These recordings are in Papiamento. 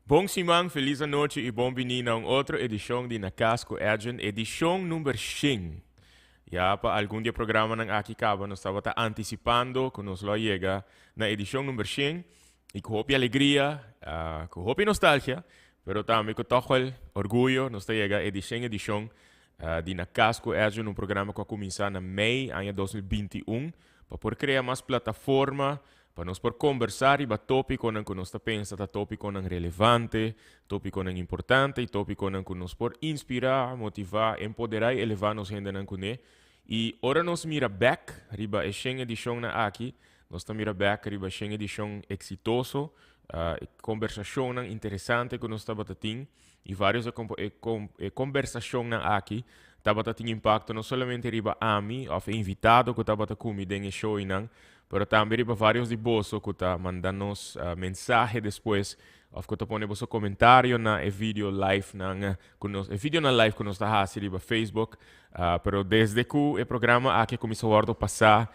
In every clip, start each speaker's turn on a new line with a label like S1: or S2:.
S1: Bon siman, felis anochi y bon bini na un otro edicion di Na Cas cu Edjean, edicion number 100. Ya pa algun di e programanan aki caba nos tabata anticipando cu nos lo a yega na edicion number 100 y cu hopi alegria, cu hopi nostalgia, pero tambe cu toch wel orguyo nos ta yega e di 100 edicion di Na Cas cu Edjean, un programa cu a cuminsa na mei aña 2021 pa por crea mas plataforma pa nos por kombersá riba tópikonan ku nos ta pensa ta tópikonan relevante, tópikonan importante i tópikonan ku nos por inspirá, motivá, empoderá i elevá nos hendenan kuné. I ora nos mira bèk riba e shen edishonnan aki, nos ta mira bèk riba shen edishon eksitoso, e kombersashonnan interesante ku nos tabata tin i vários e e kombersashonnan aki tabata tin impakto no solamente riba ami òf e invitado ku tabata ku mi den e shownan, Pero tambe riba varios di boso cu ta manda nos mensahe despues of cu ta pone boso comentario na e video live nan cu nos e videonan live cu nos ta haci riba Facebook. Pero desde cu e programa aki a cuminsa wordo pasa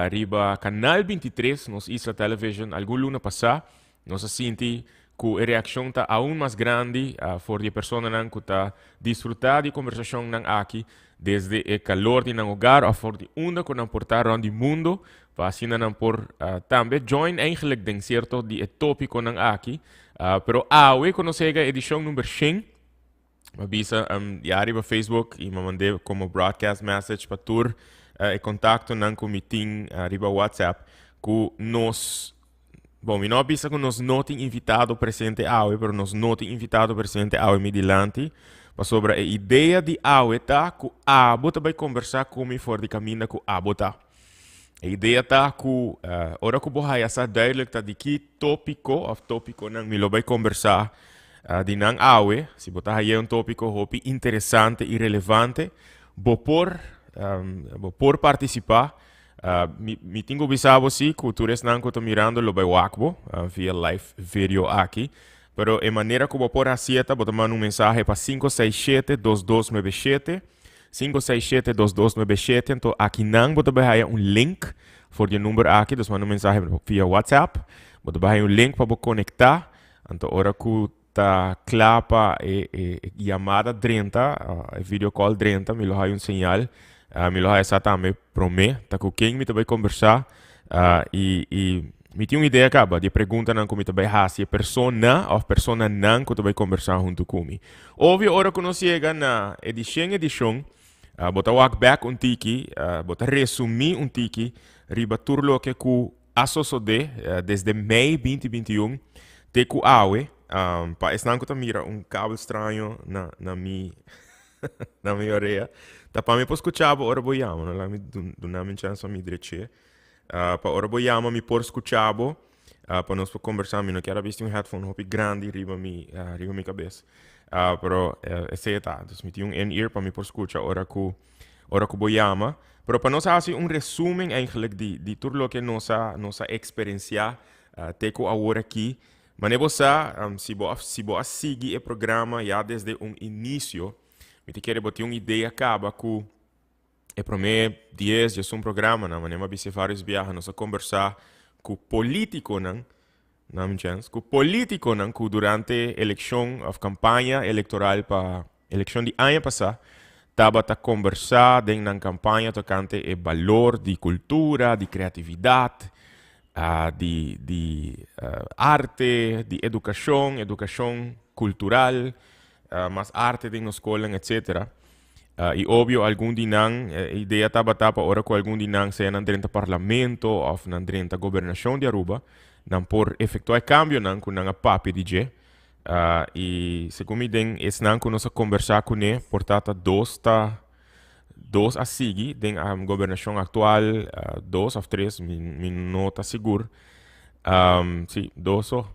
S1: riba Canal 23, nos Isla Television, algun luna pasa, nos a sinti cu e reaccion ta aun mas grandi for di e personanan cu ta disfruta di e conversacionnan aki desde e calor di nan hogar of for di unda cu nan por ta rond di mundo pa asina nan por tambe join eigenlijk den cierto di e topiconan aki. Pero awe cu nos yega edicion number 100, m'a bisa ya riba Facebook y m'a mand'e como broadcast message pa tur e contactonan cu mi tin riba WhatsApp cu nos. Bon, mi no a bisa ku nos no tin invitado presente awe, pero nos no tin invitado presente awe mi dilanti, pasobra e idea di awe ta ku abo ta bai kombersá ku mi for di kaminda ku abo ta. E idea ta ku uh, ora ku bo haya sa duidelijk ta di ki tópiko òf tópikonan mi lo bai kombersá uh, di nan awe, si bo ta haya un tópiko hopi interesante i relevante, bo por um, bo por partisipá. Mi, mi tin ku bisa bo si ku tur esnan ku ta mirando lo bai wak bo via live video aki. Pero e manera ku bo por hasié ta bo ta manda un mensahe pa 567-2297, 567-2297, anto akinan bo ta bai haya un link for di e number aki, dus manda un mensahe via WhatsApp, bo ta bai haya un link pa bo konektá, anto ora ku ta kla pa e e yamada drenta, e video call drenta, mi lo haya un señal, mi lo haya sa tambe prome ta ku ken mi ta bai kombersá i i mi tin un idea kaba di e preguntanan ku mi ta bai hasi e persona òf personanan ku ta bai kombersá huntu ku mi. Obvio ora ku nos yega na e di shen edishon, bo ta wak bèk un tiki, bo ta resumí un tiki riba tur loke ku a sosodé desde mei 2021 te ku awe. Pa esnan ku ta mira un kabel straño na na mi na mi orea, ta pa mi por skucha bo ora bo yama. No laga mi duna mi un chèns pa mi dreché. Pa ora bo yama mi por skucha bo, pa nos por kombersá. Mi no kier a bisti un headphone hopi grandi riba mi riba mi kabes. Pero esei e ta. Dus mi tin un in-ear pa mi por skucha ora ku ora ku bo yama. Pero pa nos hasi un resumen eigenlijk di di tur loke nos a nos a eksperensiá te ku awor aki. Manera bo sa, si bo a si bo a sigui e programa ya desde un inisio, mi ta kere bo tin un idea kaba ku e promé dies, diesun programanan, manera mi a bisa vários biaha, nos a kombersá ku polítikonan, Dame un chance. Ku politikonan ku durante elekshon òf kampaña elektoral pa elekshon di aña pasá tabata kombersá den nan kampaña tokante e balor di kultura, di kreatividat, di di arte, di edukashon, edukashon kultural, mas arte den nos skolnan, etsetera. I obvio algun di nan, e idea tabata pa ora ku algun di nan sea nan drenta parlamento òf nan drenta gobernashon di Aruba, nan por efektuá e kambionan ku nan a papia di dje. I segun mi den esnan ku nos a kombersá kuné por ta ta dos ta dos a sigui den gobernashon aktual, dos òf tres, mi mi no ta sigur. Sí, dos so.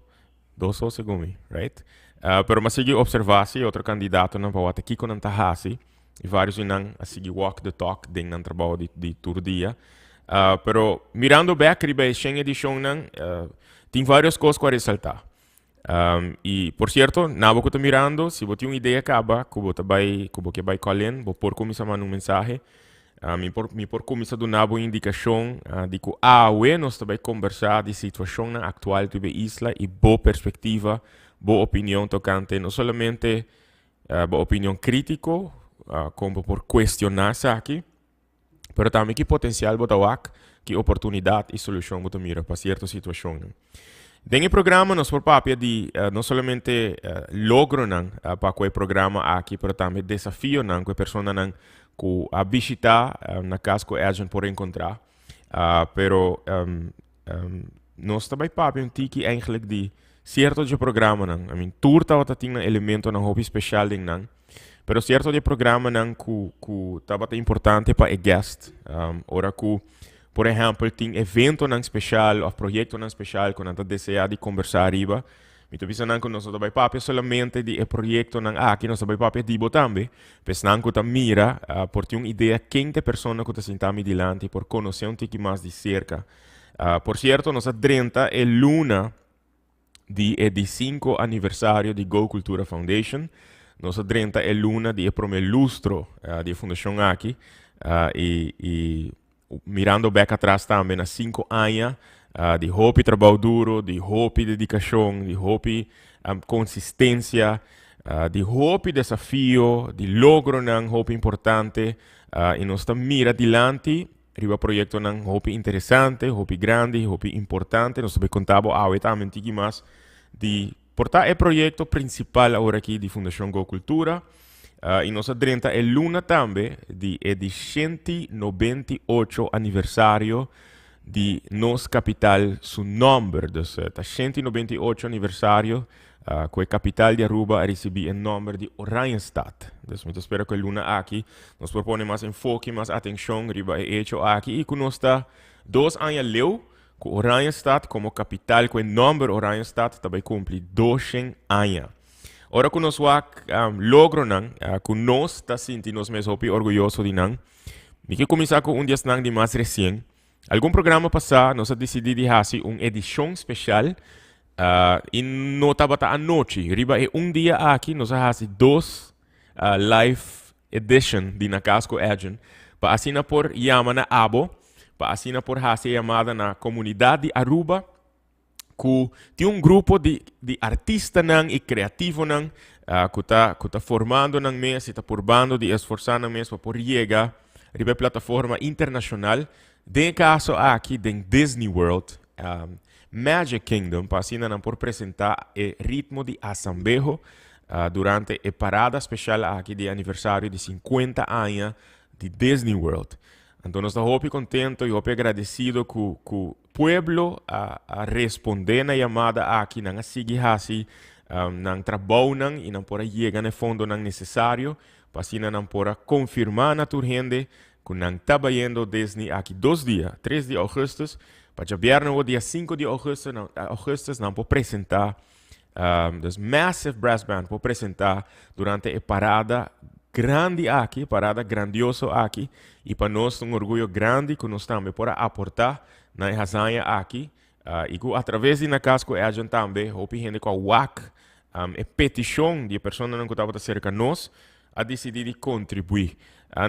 S1: Dos so segun mi, right? Pero mi a sigui observa si otro kandidatonan pa wak kiko nan ta hasi. I varios di nan a sigui walk the talk den nan trabou di, di tur dia. Pero mirando bek riba e shen edishonnan, tin varios kos ku a resaltá. I por sierto, nabo ku ta mirando, si bo tin un idea kaba ku bo ta bai, ku bo ke bai call in, bo por kuminsá manda un mensahe. Mi por, mi por kuminsá duna bo indikashon di ku awe nos ta bai kombersá di situashonnan aktual riba e isla i bo perspektiva. bo opinion tokante no solamente bo opinion krítiko, kon bo por kuestioná esaki, pero tambe ki potensial bo ta wak, ki oportunidat i solushon bo ta mira pa sierto situashonnan. Den e programa nos por papia di no solamente logronan pa ku e programa aki, pero tambe desafionan ku e personanan ku a bishitá na kas ku Edjean por enkontrá. Pero nos ta bai papia un tiki eigenlijk di sierto dje programanan. I mean, tur tabata tin nan elementonan hopi speshal den nan. Pero sierto di e programanan ku ku tabata importante pa e guest, ora ku por ehèmpel tin eventonan speshal òf proyektonan speshal ku nan ta deseá di kombersá ariba, mi ta bisa nan ku nos no ta bai papia solamente di e proyektonan aki, nos ta bai papia di bo tambe. Pa esnan ku ta mira por tin un idea ken ta e persona ku ta sinta mi dilanti, por konosé un tiki mas di serka. Por sierto nos a drenta e luna di e di cinco aniversario di Go Cultura Foundation. Nos a drenta e luna di e prome lustro di e fundacion aki y y mirando bek atras tambe na cinco aña di hopi trabou duro, di hopi dedicacion, di hopi consistencia, di hopi desafio, di logronan hopi importante y nos ta mira dilanti Riba proyectonan hopi interesante, hopi grandi, hopi importante. Nos ta bay conta bo awe tambe un tiki mas di por ta e proyecto principal awor aki di Fundacion Go Cultura. Y nos a drenta e luna tambe di e di shenti nobenta i ocho aniversario di nos capital su nomber. Dus ta 198 aniversario Cu e capital di Aruba a ricibi e nomber di Oranjestad. Dus mi ta spera cu e luna aki nos por pone mas enfoke, mas atencion riba e hecho aki y cu nos ta dos aña leu cu Oranjestad como capital cu e nomber Oranjestad ta bay cumpli doshen aña. Ora cu nos wak logronan cu nos ta sinti nos mes hopi orguyoso di nan, mi ke cuminsa cu un di esnan di mas recien. Algun programa pasá nos a disidí di hasi un edishon speshal i no tabata anochi. Riba e un dia aki nos a hasi dos live edition di Na Cas cu Edjean pa asina por yama na abo, pa asina por hasi e yamada na komunidat di Aruba ku tin un grupo di di artistanan i kreativonan ku ta ku ta formando nan mes i ta purbando di esforsá nan mes pa por yega riba e plataforma internashonal, den e kaso aki den Disney World, Magic Kingdom, pa asina nan por presentá e ritmo di Asambeho durante e parada speshal aki di e aniversario di sinkuenta aña di Disney World. Anto nos ta hopi kontento i hopi agradesido ku ku Pueblo a a respondé na yamada aki, nan a sigui hasi nan trabounan i nan por a yega na e fondonan nesesario pa asina nan por a konfirmá na tur hende ku nan ta bayendo Disney aki dos dia, tres di ougùstùs, pa djabièrnè o dia sinku di ougùstùs nan ougùstùs nan por presentá dus Massive Brass Band por presentá durante e parada grandi aki, parada grandioso aki, i pa nos ta un orguyo grandi ku nos tambe por a aportá na e hazaña aki, i ku atraves di Na Cas ku Edjean tambe hopi hende ku a wak e petishon di e personanan ku tabata serka nos a disidí di kontribuí.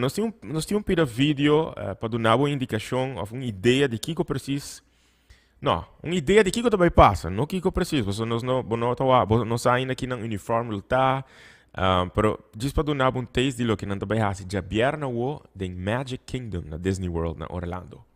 S1: Nos tin un nos tin un pida video pa duna bo un indikashon òf un idea di kiko presis No, un idea di kiko ta bai pasa, no kiko precies, pasobra nos no, bo no ta wak, bo no sa ainda ki nan uniform lo ta, pero djis pa duna bo un taste di loke nan ta bai hasi djabièrnè awo den Magic Kingdom na Disney World na Orlando.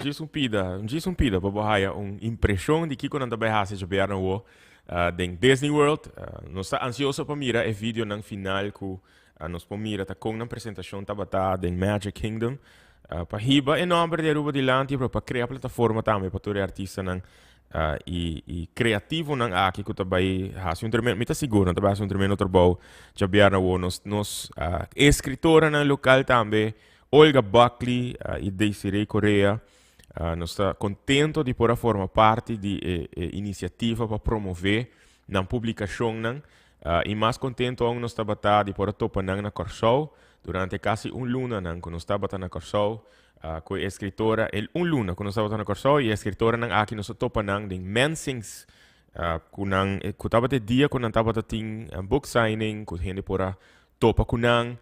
S1: djis un pida, un djis un pida pa bo haya un impreshon di kiko nan ta bai hasi djabièrnè awo den Disney World. Nos ta ansioso pa mira e videonan final ku nos por mira ta kon nan presentashon tabata den Magic Kingdom. Pa hiba e nòmber di Aruba dilanti pero pa krea plataforma tambe pa tur e artistanan i i kreativonan aki ku ta bai hasi un tremendo, mi ta sigur nan ta bai hasi un tremendo trabou djabièrnè awo. Nos nos eskritoranan lokal tambe Olga Buckley i Desiree Correa. Nos ta contento di por a forma parti di e e iniciativa pa promove nan publicacionnan i mas contento aun nos tabata di por a topa nan na Kòrsou durante casi un lunanan cu nos tabata na Kòrsou cu e escritora el un luna cu nos tabata na Kòrsou i e escritoranan aki nos a topa nan den Mensings cu nan cu tabata e dia cu nan tabata tin book signing cu hende por a topa ku nan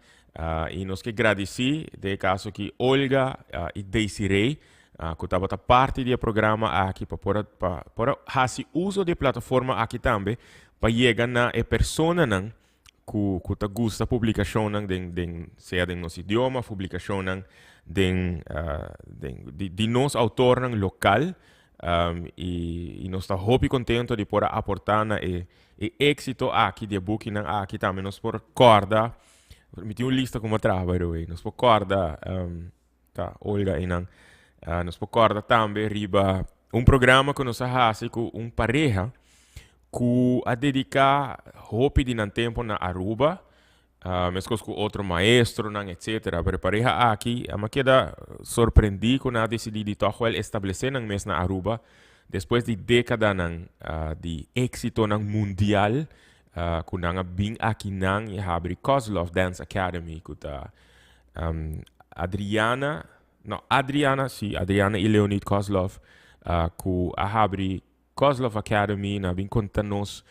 S1: i nos ke gradisí den e kaso aki Olga i Desiree ku tabata parti di e programa aki pa por a pa por a hasi uso di e plataforma aki tambe pa yega na e personanan ku ku ta gusta publikashonnan den den sea den nos idioma publikashonnan den den di di nos outornan lokal i nos ta hopi kontento di por a aportá na e E éxito aki di e bukinan aki tambe nos por kòrda, mi tin un lista ku mi a traha by the way, nos por kòrda ta Olga einan, nos por kòrda tambe riba un programa ku nos a hasi ku un pareha ku a dediká hopi di nan tempu na Aruba, meskos ku otro maestronan etcetera, pero e pareha aki a keda sorprendí ku nan a disidí di tòg wèl establesé nan mes na Aruba despues di dékadanan di éksitonan mundial ku nan a bin akinan i a habri Kozlov Dance Academy ku ta Adriana, no Adriana, sí, Adriana i Leonid Kozlov ku a habri Kozlov Academy nan a bin konta nos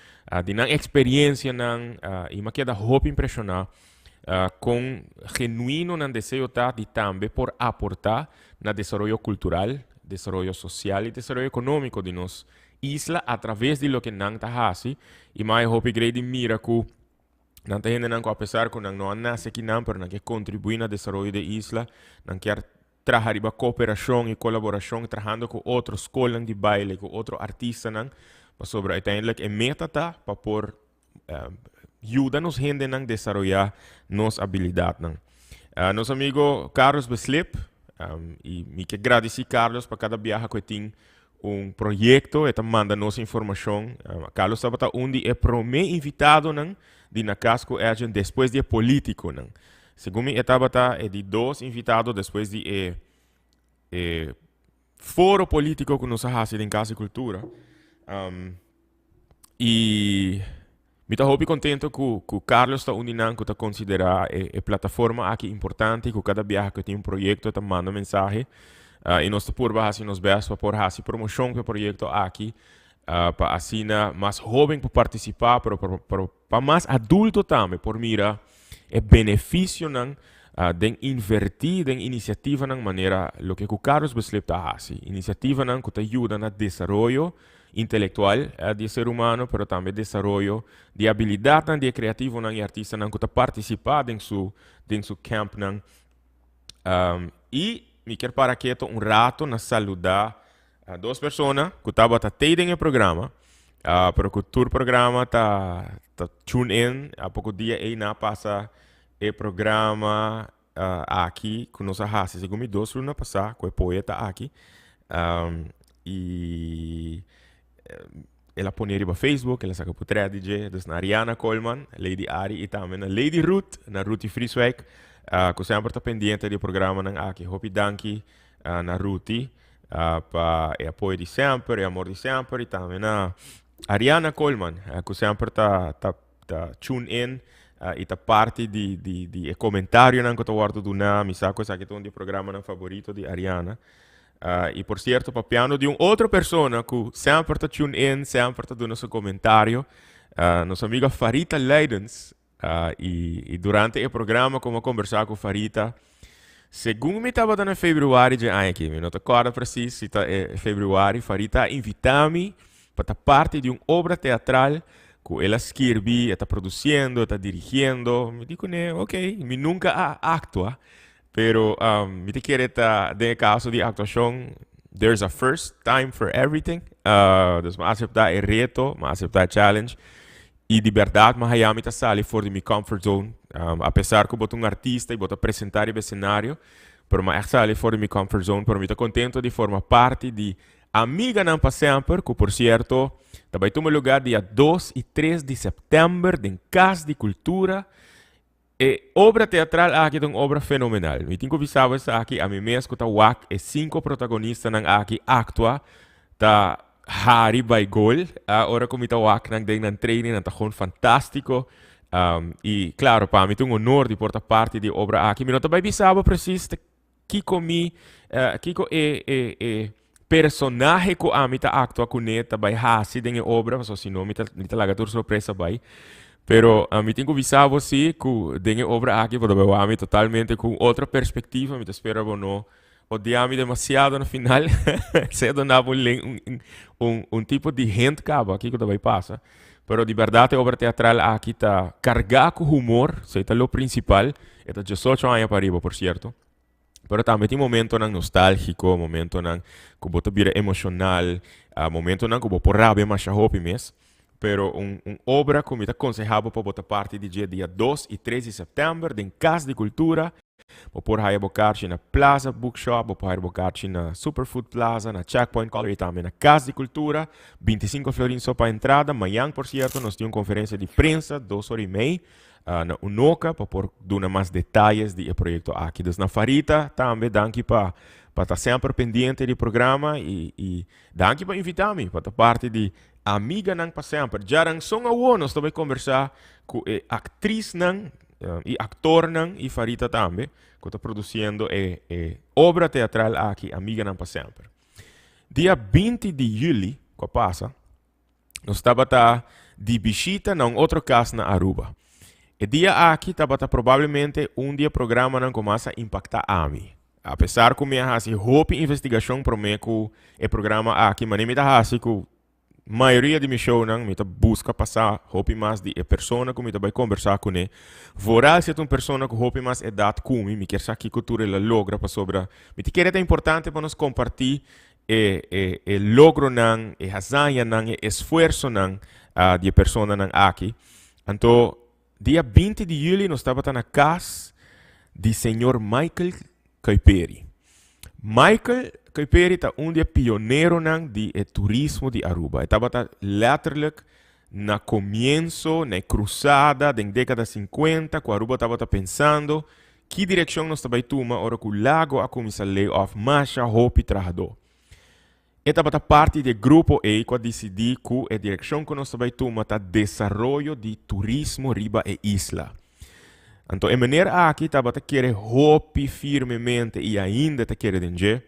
S1: di nan eksperiencianan i mi a keda hopi impreshoná kon genuino nan deseo ta di tambe por aportá na desaroyo kultural, desaroyo sosial i desaroyo ekonómiko di nos isla a traves di loke nan ta hasi i mi a hopi grei di mira ku nan ta hendenan ku apesar ku nan no a nase akinan pero nan ke kontribuí na desaroyo di e isla, nan kier traha riba koperashon i kolaborashon trahando ku otro skolnan di baile, ku otro artistanan, pasobra uiteindelijk e meta ta pa por yuda nos hendenan desaroyá nos abilidatnan. Nos amigo Carlos Beslip, i mi ke gradisí Carlos pa kada biaha ku e tin un proyekto e ta manda nos informashon. Carlos tabata un di e promé invitadonan di Na Cas ku Edjean despues di e polítikonan. Segun mi e tabata e di dos invitado despues di e e foro politico ku nos a hasi den Kas di Kultura. I mi ta hopi kontento ku ku Carlos ta un di nan ku ta konsiderá e e plataforma aki importante i ku kada biaha ku e tin un proyekto e ta manda mensahe. I nos ta purba hasi nos bèst pa por hasi promoshon ku e proyekto aki pa asina mas hóben por partisipá pero pero Pa mas adulto tambe por mira e beneficionan den inverti den iniciativanan manera loke cu Carlos Beslip ta haci. Iniciativanan cu ta yuda na desaroyo intelectual di e ser humano pero tambe desaroyo di habilidadnan di e creativonan y artistanan cu ta participa den su den su campnan. Y mi kier para keto un rato na saluda Dos persona ku tabata tei den e programa, pero ku tur programa ta ta tune in. A poko dia ei nan a pasa e programa aki ku nos a hasi segun mi dos luna pasá ku e poeta aki. I el a pone riba Facebook, el a saka potrèt di dje. Dus na Ariana Koolman, Lady Ari i tambe na Lady Ruth, na Ruthie Vrieswijk, ku semper ta pendiente di e programanan aki. Hopi danki na Ruthie pa e apoyo di semper, e amor di semper i tambe na Ariana Koolman ku semper ta ta ta tune in i ta parti di di di e komentarionan ku ta wòrdu duná. Mi sa ku esaki ta un di e programanan favorito di Ariana. I por sierto papiando di un otro persona ku semper ta tune in, semper ta duna su komentario, nos amiga Farita Leidens. I durante e programa ku mi a kombersá ku Farita, segun mi tabata na februari dje aña aki, mi no ta kòrda presis si ta e februari, Farita a invitá mi pa ta parti di un obra teatral ku el a skirbi, e ta produsiendo, e ta dirigiendo. Mi di kuné, ok, mi nunka a aktua, pero mi ta kere ta den e kaso di aktuashon. There's a first time for everything. Dus m'a acepta e reto, m'a acepta e challenge. Y di berdad m'a haya mi ta sali for di mi comfort zone. A pesar cu bo ta un artista y bo ta presenta riba e scenario, pero m'a echt sali for di mi comfort zone. Pero mi ta contento di forma parti di Amiganan pa Semper, cu por cierto ta bay tuma lugar dia 2 y 3 di september den Cas di Cultura. E obra teatral aki ta un obra fenomenal. Mi tin cu bisa bo esaki, ami mes cu ta wak e cinco protagonistanan aki actua ta hari bay gol. Ora cu mi ta wak nan den nan training nan ta gewoon fantastico. Y claro, pa mi ta un honor di por ta parti di e obra aki. Mi no ta bay bisa bo precies ta Kiko mi, kiko e, e, e personahe ku ami ta aktua kuné ta bai hasi den e obra, pasobra si no mi ta, mi ta laga tur sorpresa bai. Pero mi tin ku bisa bo si ku den e obra aki bo ta bai wak mi totalmente ku un otro perspektiva. Mi ta spera bo no odia mi demasiado na final. Esei a duna bo un, un, un, un tipo di hint kaba kiko ta bai pasa. Pero di bèrdat e obra teatral aki ta kargá ku humor, esei ta lo prinsipal. E ta diesocho aña pa ariba, por sierto. Pero tambe tin momentonan nostálgiko, momentonan ku bo ta bira emoshonal, momentonan ku bo por rabia masha hopi mes. Pero un un obra ku mi ta konsehá bo pa bo ta parti di dje dia 2 i 3 di sèptèmber den Kas di Kultura. Bo por haya bo karchi na Plaza Bookshop, bo por haya bo karchi na Superfood Plaza, na Checkpoint Color y tambe na Cas di Cultura. 25 florin so pa entrada. Mañan, por cierto, nos tin un conferencia di prensa, 2 ora y mei, na Unoca, pa por duna mas detayes di e proyecto aki. Dus na Farita tambe, danki pa pa ta semper pendiente di programa y y danki pa invita mi pa ta parti di Amiganan pa Semper. Djaranson awo nos ta bay conversa cu e actrisnan y actornan y Farita tambe cu ta produciendo e e obra teatral aki Amiganan pa Semper. Dia 20 di juli cu a pasa nos tabata di bishita na un otro cas na Aruba. E dia aki tabata probablemente un di e programanan cu mas a impacta ami. A pesar cu mi a haci hopi investigacion prome cu e programa aki, mane mi ta haci cu mayoria di mi shownan, mi ta busca pa sa hopi mas di e persona cu mi ta bay combersa cune. Vooral si e ta un persona cu hopi mas edad cu mi, mi kier sa kico tur el a logra pasobra mi ta kere ta importante pa nos comparti e e e logronan, e hazañanan, e esfuersonan di e personanan aki. Anto dia 20 di juli nos tabata na cas di señor Michael Kuiperi. Michael Kuiperi ta un di e pioneronan di e turismo di Aruba. E tabata letterlijk na comienso, na e cruzada den decada 50 cu Aruba tabata pensando ki direccion nos ta bay tuma ora cu Lago a cuminsa lay off masha hopi trahador. E tabata parti di e grupo ei ku a disidí ku e direkshon ku nos ta bai tuma ta desaroyo di turismo riba e isla. Anto e mener aki tabata kere hopi firmemente i ainda ta kere den dje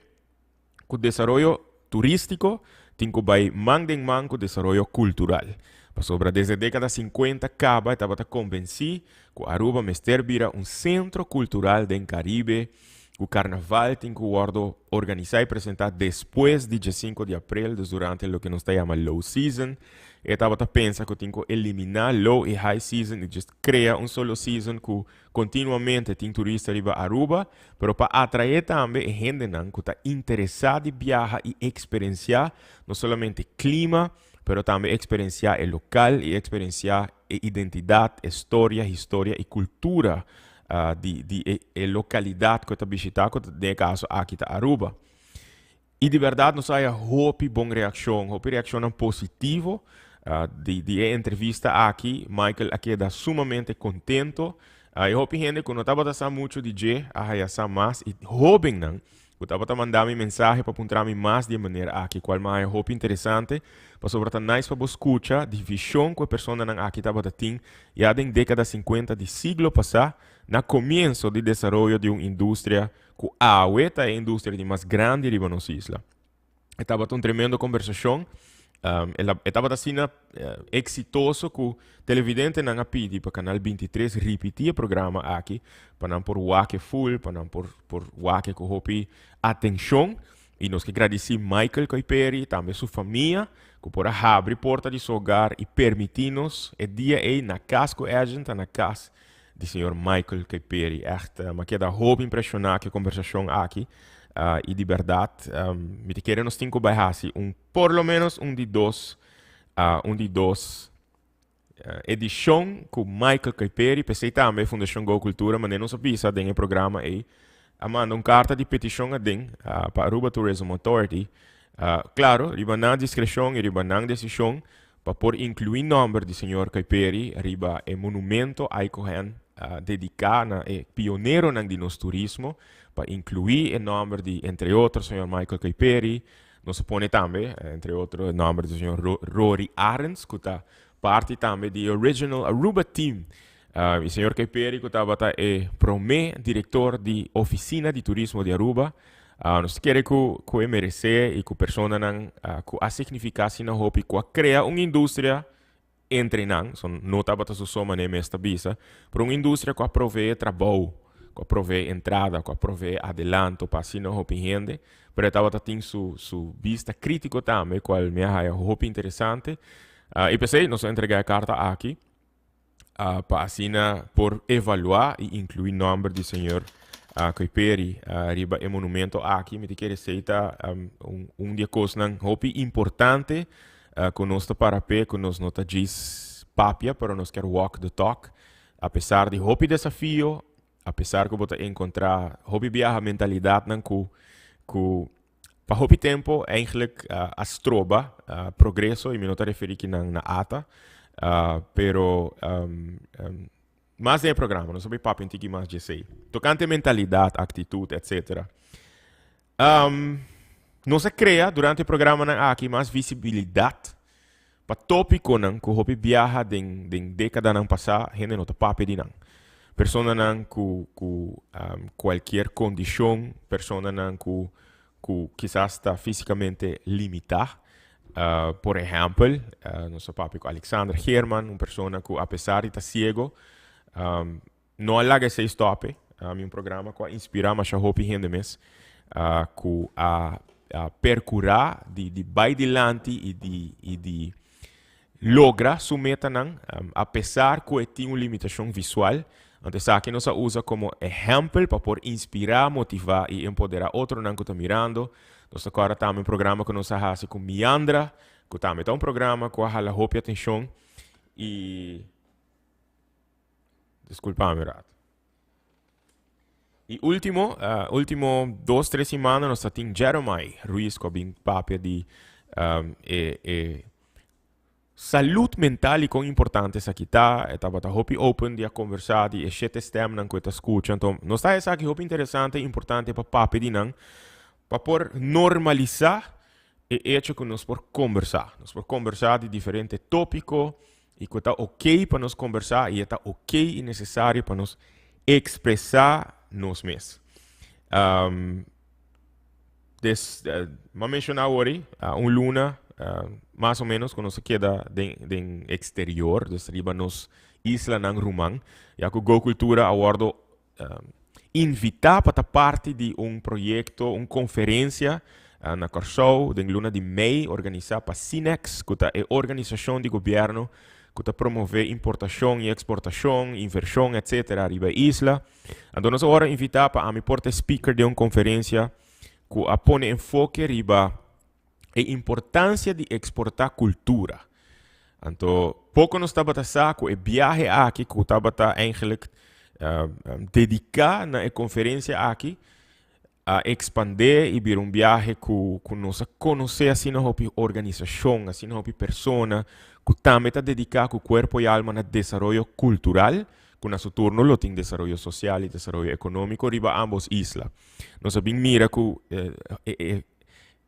S1: ku desaroyo turístiko tin ku bai man den man ku desaroyo kultural. Pasobra desde dékada 50 kaba e tabata konvensí ku Aruba mester bira un sentro kultural den Karibe, ku karnaval tin ku wòrdu organisá i presentá despues di 5 di aprel, dus durante loke nos ta yama low season. E tabata pensa ku tin ku eliminá low i high season i just krea un solo season ku kontinuamente tin turista riba Aruba, pero pa atraé tambe e hendenan ku ta interesá di biaha i eksperensiá no solamente klima, pero tambe eksperensiá e lokal i eksperensiá e identidat, e storia, historia i kultura di di e e lokalidat ku e ta bishitá, ku den e kaso aki ta Aruba. I di bèrdat nos a haya hopi bon reakshon, hopi reakshonnan positivo di di e entrevista aki. Michael a keda sumamente kontento. I hopi hende ku no tabata sa muchu di dje a haya sa mas i hóbennan ku tabata manda mi mensahe pa puntra mi mas di e manera aki, kual mi a haya hopi interesante, pasobra ta nice pa bo skucha di vishon ku e personanan aki tabata tin ya den dékada 50 di siglo pasá, na komienso di desaroyo di un industria ku awe ta e industria di mas grandi riba nos isla. E tabata un tremendo kombersashon. El a, e tabata asina eksitoso ku televidentenan a pidi pa Kanal 23 ripití e programa aki pa nan por wak e full, pa nan por por wak e ku hopi atenshon. I nos ke gradisí Michael Kuiperi, tambe su famia, ku por a habri porta di su hogar i permití nos e dia ei na kas ku Edjean ta na kas di señor Michael Kuiperi. Ègt, mi a keda hopi impreshoná ku e kombersashon aki. Y di berdad, mi ta kere nos tin cu bay haci un, por lo menos un di dos, un di dos edicion cu Michael Kuiperi. P'esey tambe Fundacion Go Cultura, manera nos a bisa den e programa ey, a manda un carta di peticion aden pa Aruba Tourism Authority. Claro, riba nan discrecion y riba nan decision pa por inclui nomber di señor Kuiperi riba e monumento Aiko Hen dedica na e pioneronan di nos turismo, pa inclui e nomber di, entre otro, señor Michael Kuiperi. Nos a pone tambe, entre otro, e nomber di señor Rory Arends, cu ta parti tambe di e original Aruba Team. Y señor Kuiperi, cu tabata e prome director di Oficina di Turismo di Aruba. Nos ta kere cu e merece y cu personanan cu a significa asina hopi, cu a crea un industria entre nan, so no tabata su so manera mes ta bisa, pero un industria cu a provee trabou, cu a provee entrada, cu a provee adelanto pa asina hopi hende, pero e tabata tin su bista critico tambe, cual mi a haya hopi interesante. Y p'esey nos a entrega e carta aki pa asina por evalua y inclui nomber di señor Kuiperi riba e monumento aki. Mi ta kere esey ta un di e cosnan hopi importante cu nos ta para p'e, cu nos no ta djis papia, pero nos kier walk the talk. A pesar di hopi desafio, a pesar cu bo ta encontra hopi biaha mentalidadnan cu pa hopi tempo eigenlijk a stroba progreso, y mi no ta referi kinan na ata, pero mas den e programa, nos a bay papia un tiki mas djesey. Tocante mentalidad, actitud, etcetera. Nos a crea durante e programanan aki mas visibilidad pa topiconan cu hopi biaha den decadanan pasa hende no ta papia di nan. Personanan cu cualkier condicion, personanan cu kisas ta fisicamente limita. Por ehempel, nos a papia cu Alexander Geerman, un persona cu a pesar di ta ciego, no a laga esey stop e. Mi un programa cu a inspira masha hopi hende mes, cu a percura di bay dilanti y di logra su metanan, a pesar cu e tin un limitacion visual. Anto esaki nos a usa como ehempel pa por inspira, motiva y empodera otronan cu ta mirando. Nos ta corda tambe un programa cu nos a haci cu Miandra, cu tambe ta un programa cu a hala hopi atencion y Disculpa mi rato. Y ultimo, ultimo dos, tres semana nos ta tin Jeremiah Ruiz cu a bin papia di e salud mental y con importante esaki ta. E tabata hopi open di a conversa di e shete stemnan cu e ta scucha. Enton, nos ta esaki hopi interesante y importante pa papia di nan, pa por normalisa e hecho cu nos por conversa. Nos por conversa di diferente topico y cu ta ok pa nos conversa y e ta ok y necesario pa nos expresa nos mes. Des, m'a menciona awor, un luna mas o menos cu nos a keda den exterior, dus riba nos islanan ruman, ya cu Go Cultura a wordo invita pa ta parti di un proyecto, un conferencia na Kòrsou den luna di mei, organisa pa Cinex, cu ta e organisacion di gobierno cu ta promove importacion y exportacion, inversion, etcetera riba e isla. Anto nos a wòrdu invita pa ami por ta e speaker den un conferencia cu a pone enfoke riba e importancia di exporta cultura. Anto poco nos tabata sa cu e biahe aki cu tabata eigenlijk dedica na e conferencia aki a expande y bira un biahe cu nos a conoce asina hopi organisacion, asina hopi persona cu tambe ta dedica cu cuerpo y alma na desaroyo cultural, cu na su turno lo tin desaroyo social y desaroyo economico riba ambos isla. Nos a bin mira cu e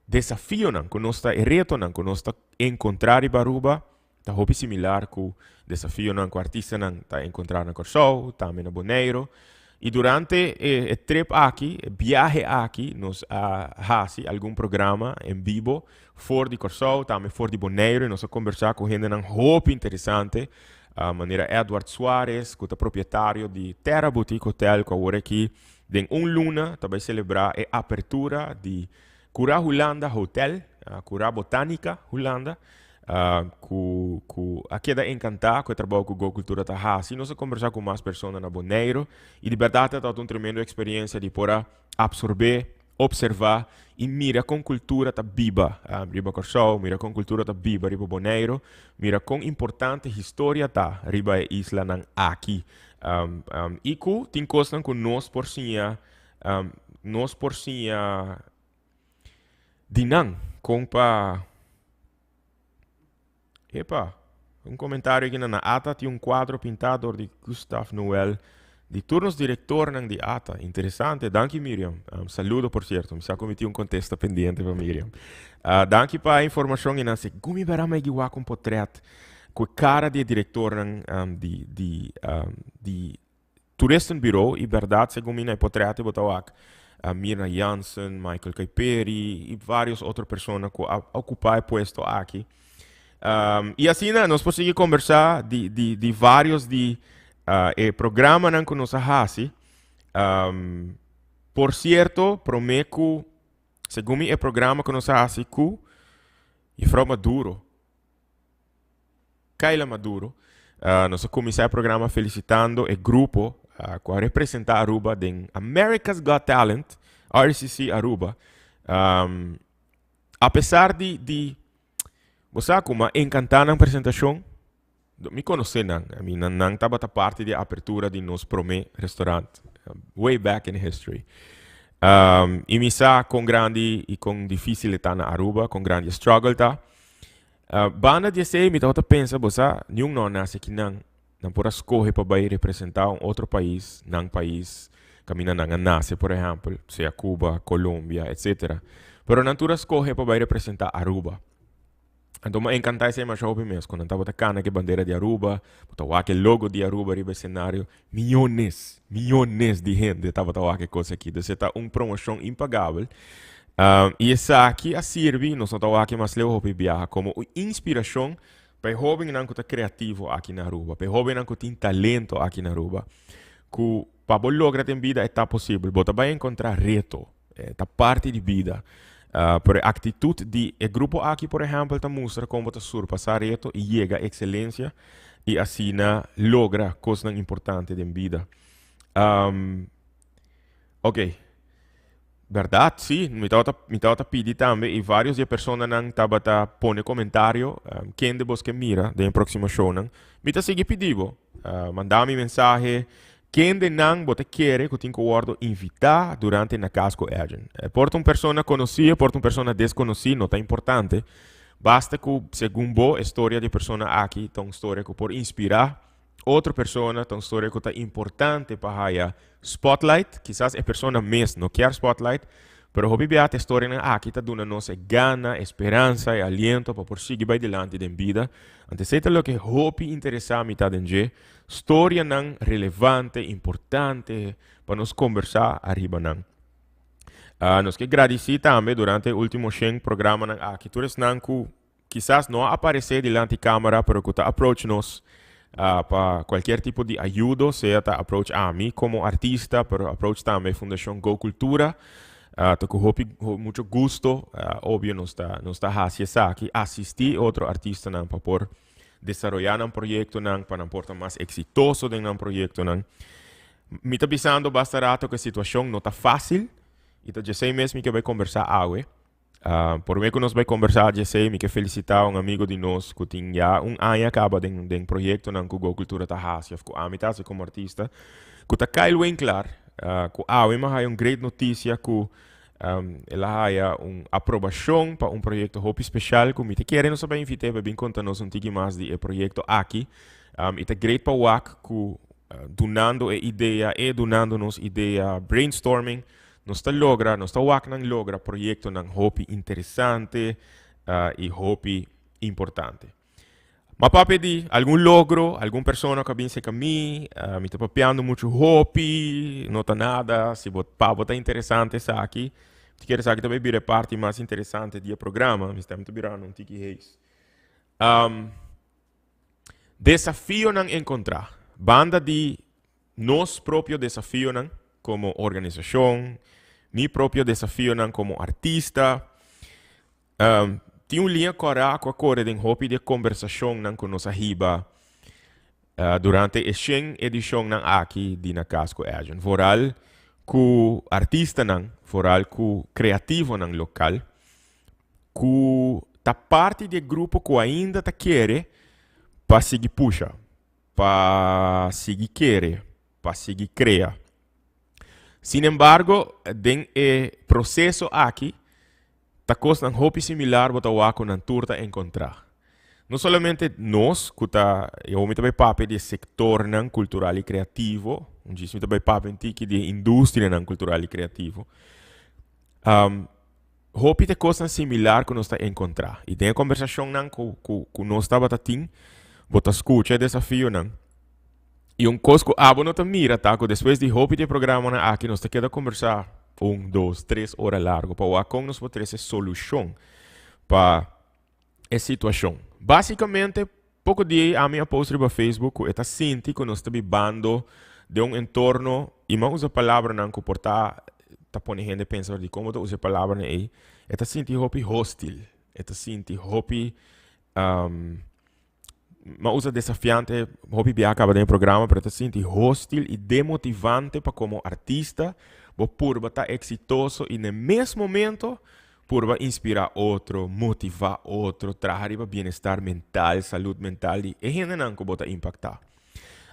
S1: desafionan cu nos ta, e retonan cu nos ta encontra riba Aruba ta hopi similar cu desafionan cu artistanan ta encontra na Kòrsou, tambe na Boneiro. Y durante e trip aki, e biahe aki, nos a haci algun programa en bibo for di Kòrsou, tambe for di Boneiro, y nos a conversa cu hendenan hopi interesante, manera Edward Suarez, cu ta propietario di Terra Boutique Hotel, cu awor aki den un luna ta bay celebra e apertura di Cura Hulanda Hotel, Cura Botanica Hulanda, cu a keda encanta cu e trabou cu Go Cultura ta haci. Nos a conversa cu mas persona na Boneiro y di berdad ta tabata un tremendo experiencia di por a absorbe. observa y mira con cultura ta biba riba Corsou, mira con cultura ta biba riba Boneiro, mira con importante historia ta riba e islanan aki. Y cu tin cosnan cu nos por siña, nos por siña di nan con pa. Epa, un comentario aki na ATA tin un cuadro pinta door di Gustav Noel di tur nos directornan di ATA. Interesante. Danki, Miriam. Saludo, por cierto. Mi sa cu mi tin un contesta pendiente pa Miriam. Danki pa e informacion y nan segun mi bera mi wak un potret cu e cara di e directornan di Toeristenbureau y berdad segun mi na e potret bo ta wak Mirna Jansen, Michael Kuiperi y varios otro persona cu a ocupa e puesto aki. Y asina nos por sigui conversa di varios di e programanan cu nos a haci. Por cierto, prome cu segun mi e programa cu nos a haci cu Juffrouw Maduro, Kayla Maduro. Nos a cuminsa e programa felicitando e grupo cu a representa Aruba den America's Got Talent, RCC Aruba. A pesar di bo sa cu m'a encanta nan presentacion, mi conoce nan, I mean, nan tabata parti di e apertura di nos prome restaurant, way back in history. Y mi sa con grandi y con dificil e ta na Aruba, con grandi e struggle ta. Banda di esei mi tabata pensa, bo sa, niun no a nase akinan, nan por a skohe pa bai representá un otro pais, nan pais kaminda nan a nase, por ehèmpel, sea Cuba, Colombia, etcetera. Pero nan tur a skohe pa bai representá Aruba. Anto mi a enkantá esei masha hopi mes, ku nan tabata kana ku e bandera di Aruba, bo ta wak e logo di Aruba riba e senario, miyones, miyones di hende tabata wak e kos aki. Dus e ta un promoshon impagabel. Y esaki a sirbi, nos no ta wak mas leu hopi biaha, como un inspiracion pa e hobennan cu ta creativo aki na Aruba, pa e hobennan cu tin talento aki na Aruba, cu pa bo logra den bida e ta posibel. Bo ta bay encontra reto, e ta parti di bida. Pero e actitud di e grupo aki, por ehempel, ta mustra con bo ta surpasa reto y yega excelencia y asina logra cosnan importante den bida. Ok. Berdad, sí. Mi tabata, mi tabata pidi tambe y varios di e personanan tabata pone comentario, kende bos ke mira den e proximo shownan. Mi ta sigui pidi bo, manda mi mensahe, kende nan bo ta kere cu tin cu wordo invita durante Na Cas cu Edjean. E por ta un persona conoci, e por ta un persona desconoci, no ta importante. Basta cu segun bo e storia di e persona aki ta un storia cu por inspira otro persona, ta un storia cu ta importante pa haya spotlight. Kisas e persona mes no kier spotlight, pero hopi bia e storianan aki ta duna nos e gana, e speransa, e aliento pa por sigui bay dilanti den bida. Anto esey ta loke hopi interesa mi ta den dje, storianan relevante, importante pa nos combersa ariba nan. Nos ke gradici tambe durante e ultimo shen programanan aki tur esnan cu kisas no a aparece dilanti camera pero cu ta approach nos pa cualkier tipo di ayudo, sea ta approach ami como artista pero approach tambe Fundacion Go Cultura. Ta cu hopi mucho gusto, obvio nos ta haci esaki, asisti otro artistanan pa por desaroya nan proyectonan, pa nan por ta mas exitoso den nan proyectonan. Mi ta bisando basta rato cu e situacion no ta facil y ta djesey mes mi ke bay conversa awe. Prome ku nos bai kombersá djesei, mi ke felisitá un amigo di nos ku tin ya un aña kaba den den proyektonan ku Go Cultura ta hasi òf ku ami ta hasi komo artista, ku ta Kyle Winklaar, ku awe mi a haya un great notisia ku el a haya un aprobashon pa un proyekto hopi speshal ku mi ta kere nos a bai invit'é pa bin konta nos un tiki mas di e proyekto aki. I ta great pa wak ku dunando e idea, e dunando nos idea, brainstorming, Nos ta logra, nos ta wak nan logra proyectonan hopi interesante y hopi importante. Ma papia di algun logro, algun persona cu a bin cerca mi, mi ta papiando mucho hopi, no ta nada, si bo pa bo ta interesante esaki, ti kere esaki ta bay bira e parti mas interesante di e programa, mi stem ta birando un tiki hees. Desafionan encontra, banda di nos propio desafionan como organisacion, mi propio desafionan como artista. Tin un liña cora cu a core den hopi di e conversacionnan cu nos a hiba durante e shen edicionnan aki di Na Cas cu Edjean. Vooral. Ku artistanan, vooral ku kreativonan lokal, ku ta parti di e grupo ku ainda ta kere pa sigui pusha, pa sigui kere, pa sigui krea. Sin embargo, den e proseso aki, ta kosnan hopi similar bo ta wak ku nan tur ta enkontrá. No solamente nos ku ta, i awor mi ta bai papia di e sektornan kultural i kreativo, un djis mi ta bai papia un tiki di e industrianan kultural i kreativo. Hopi ta e kosnan similar ku nos ta enkontrá. I den e kombersashonnan ku ku ku nos tabata tin, bo ta skucha e desafionan. I un kos ku abo no ta mira ta ku despues di hopi di e programanan aki nos ta keda kombersá un, dos, tres ora largu pa wak kon nos por trese solushon pa e situashon. Básikamente, poko dia ei ami a post riba Facebook ku e ta sinti ku nos ta bibando den un entorno, i mi a usa palabranan ku por ta ta pone hende pensa dikon bo ta usa e palabranan ei, e ta sinti hopi hostil, e ta sinti hopi Ma usa desafiante hopi bia kaba den e programa, pero ta sinti hostil i demotivante pa komo artista bo purba ta eksitoso i na e mes momento purba inspirá otro, motivá otro, traha riba bienestar mental, salud mental di e hendenan ku bo ta impaktá.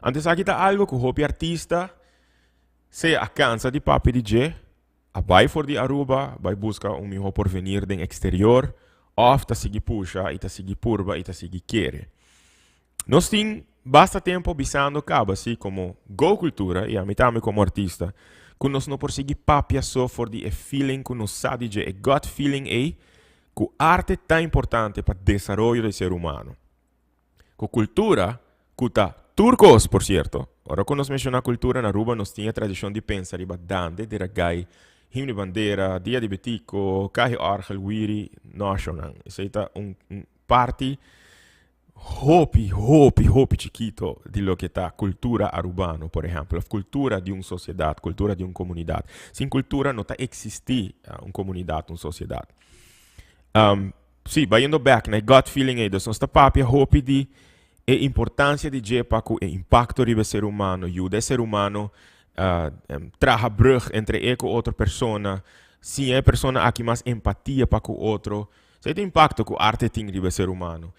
S1: Anto esaki ta algu ku hopi artista sea a kansa di papia di dje, A bai for di Aruba, bai buska un mihó porvenir den eksterior òf ta sigui pusha i ta sigui purba i ta sigui kere. Nos tin basta tempu bisando kaba si komo Go Cultura i ami tambe komo artista ku nos no por sigui papia so for di e feeling ku nos sa di dje, e gut feeling ei ku arte ta importante pa desaroyo di ser humano. Ku kultura, ku ta tur kos, por sierto. Ora ku nos menshoná kultura na Aruba nos tin e tradishon di pensa riba dande, deragai, himno di bandera, dia di betico, kahi òrgel, wiri, noshonan. Esei ta un parti hopi, hopi, hopi chikito di loke ta kultura arubano, por ehèmpel, òf kultura di un sosiedat, kultura di un komunidat. Sin kultura no ta eksistí un komunidat, un sosiedat. Sí, bayendo bek na e gut feeling ei, dus nos ta papia hopi di e importancia di dje pa cu e impacto riba e ser humano, yuda e ser humano traha brug entre e cu otro persona, siña e persona aki mas empatia pa cu otro. Esei ta e impacto cu arte tin riba e ser humano.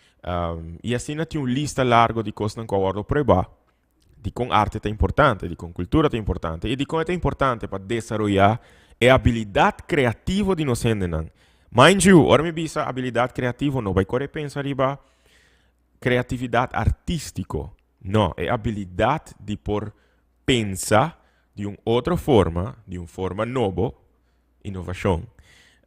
S1: Y asina tin un lista largo di cosnan cu a wordo prueba Dikon arte ta importante, dikon kultura ta importante i dikon e ta importante pa desaroyá e abilidat kreativo di nos hendenan. Mind you, ora mi bisa abilidat kreativo no bai kore pensa riba kreatividat artístiko. No, e abilidat di por pensa di un otro forma, di un forma nobo, inovashon,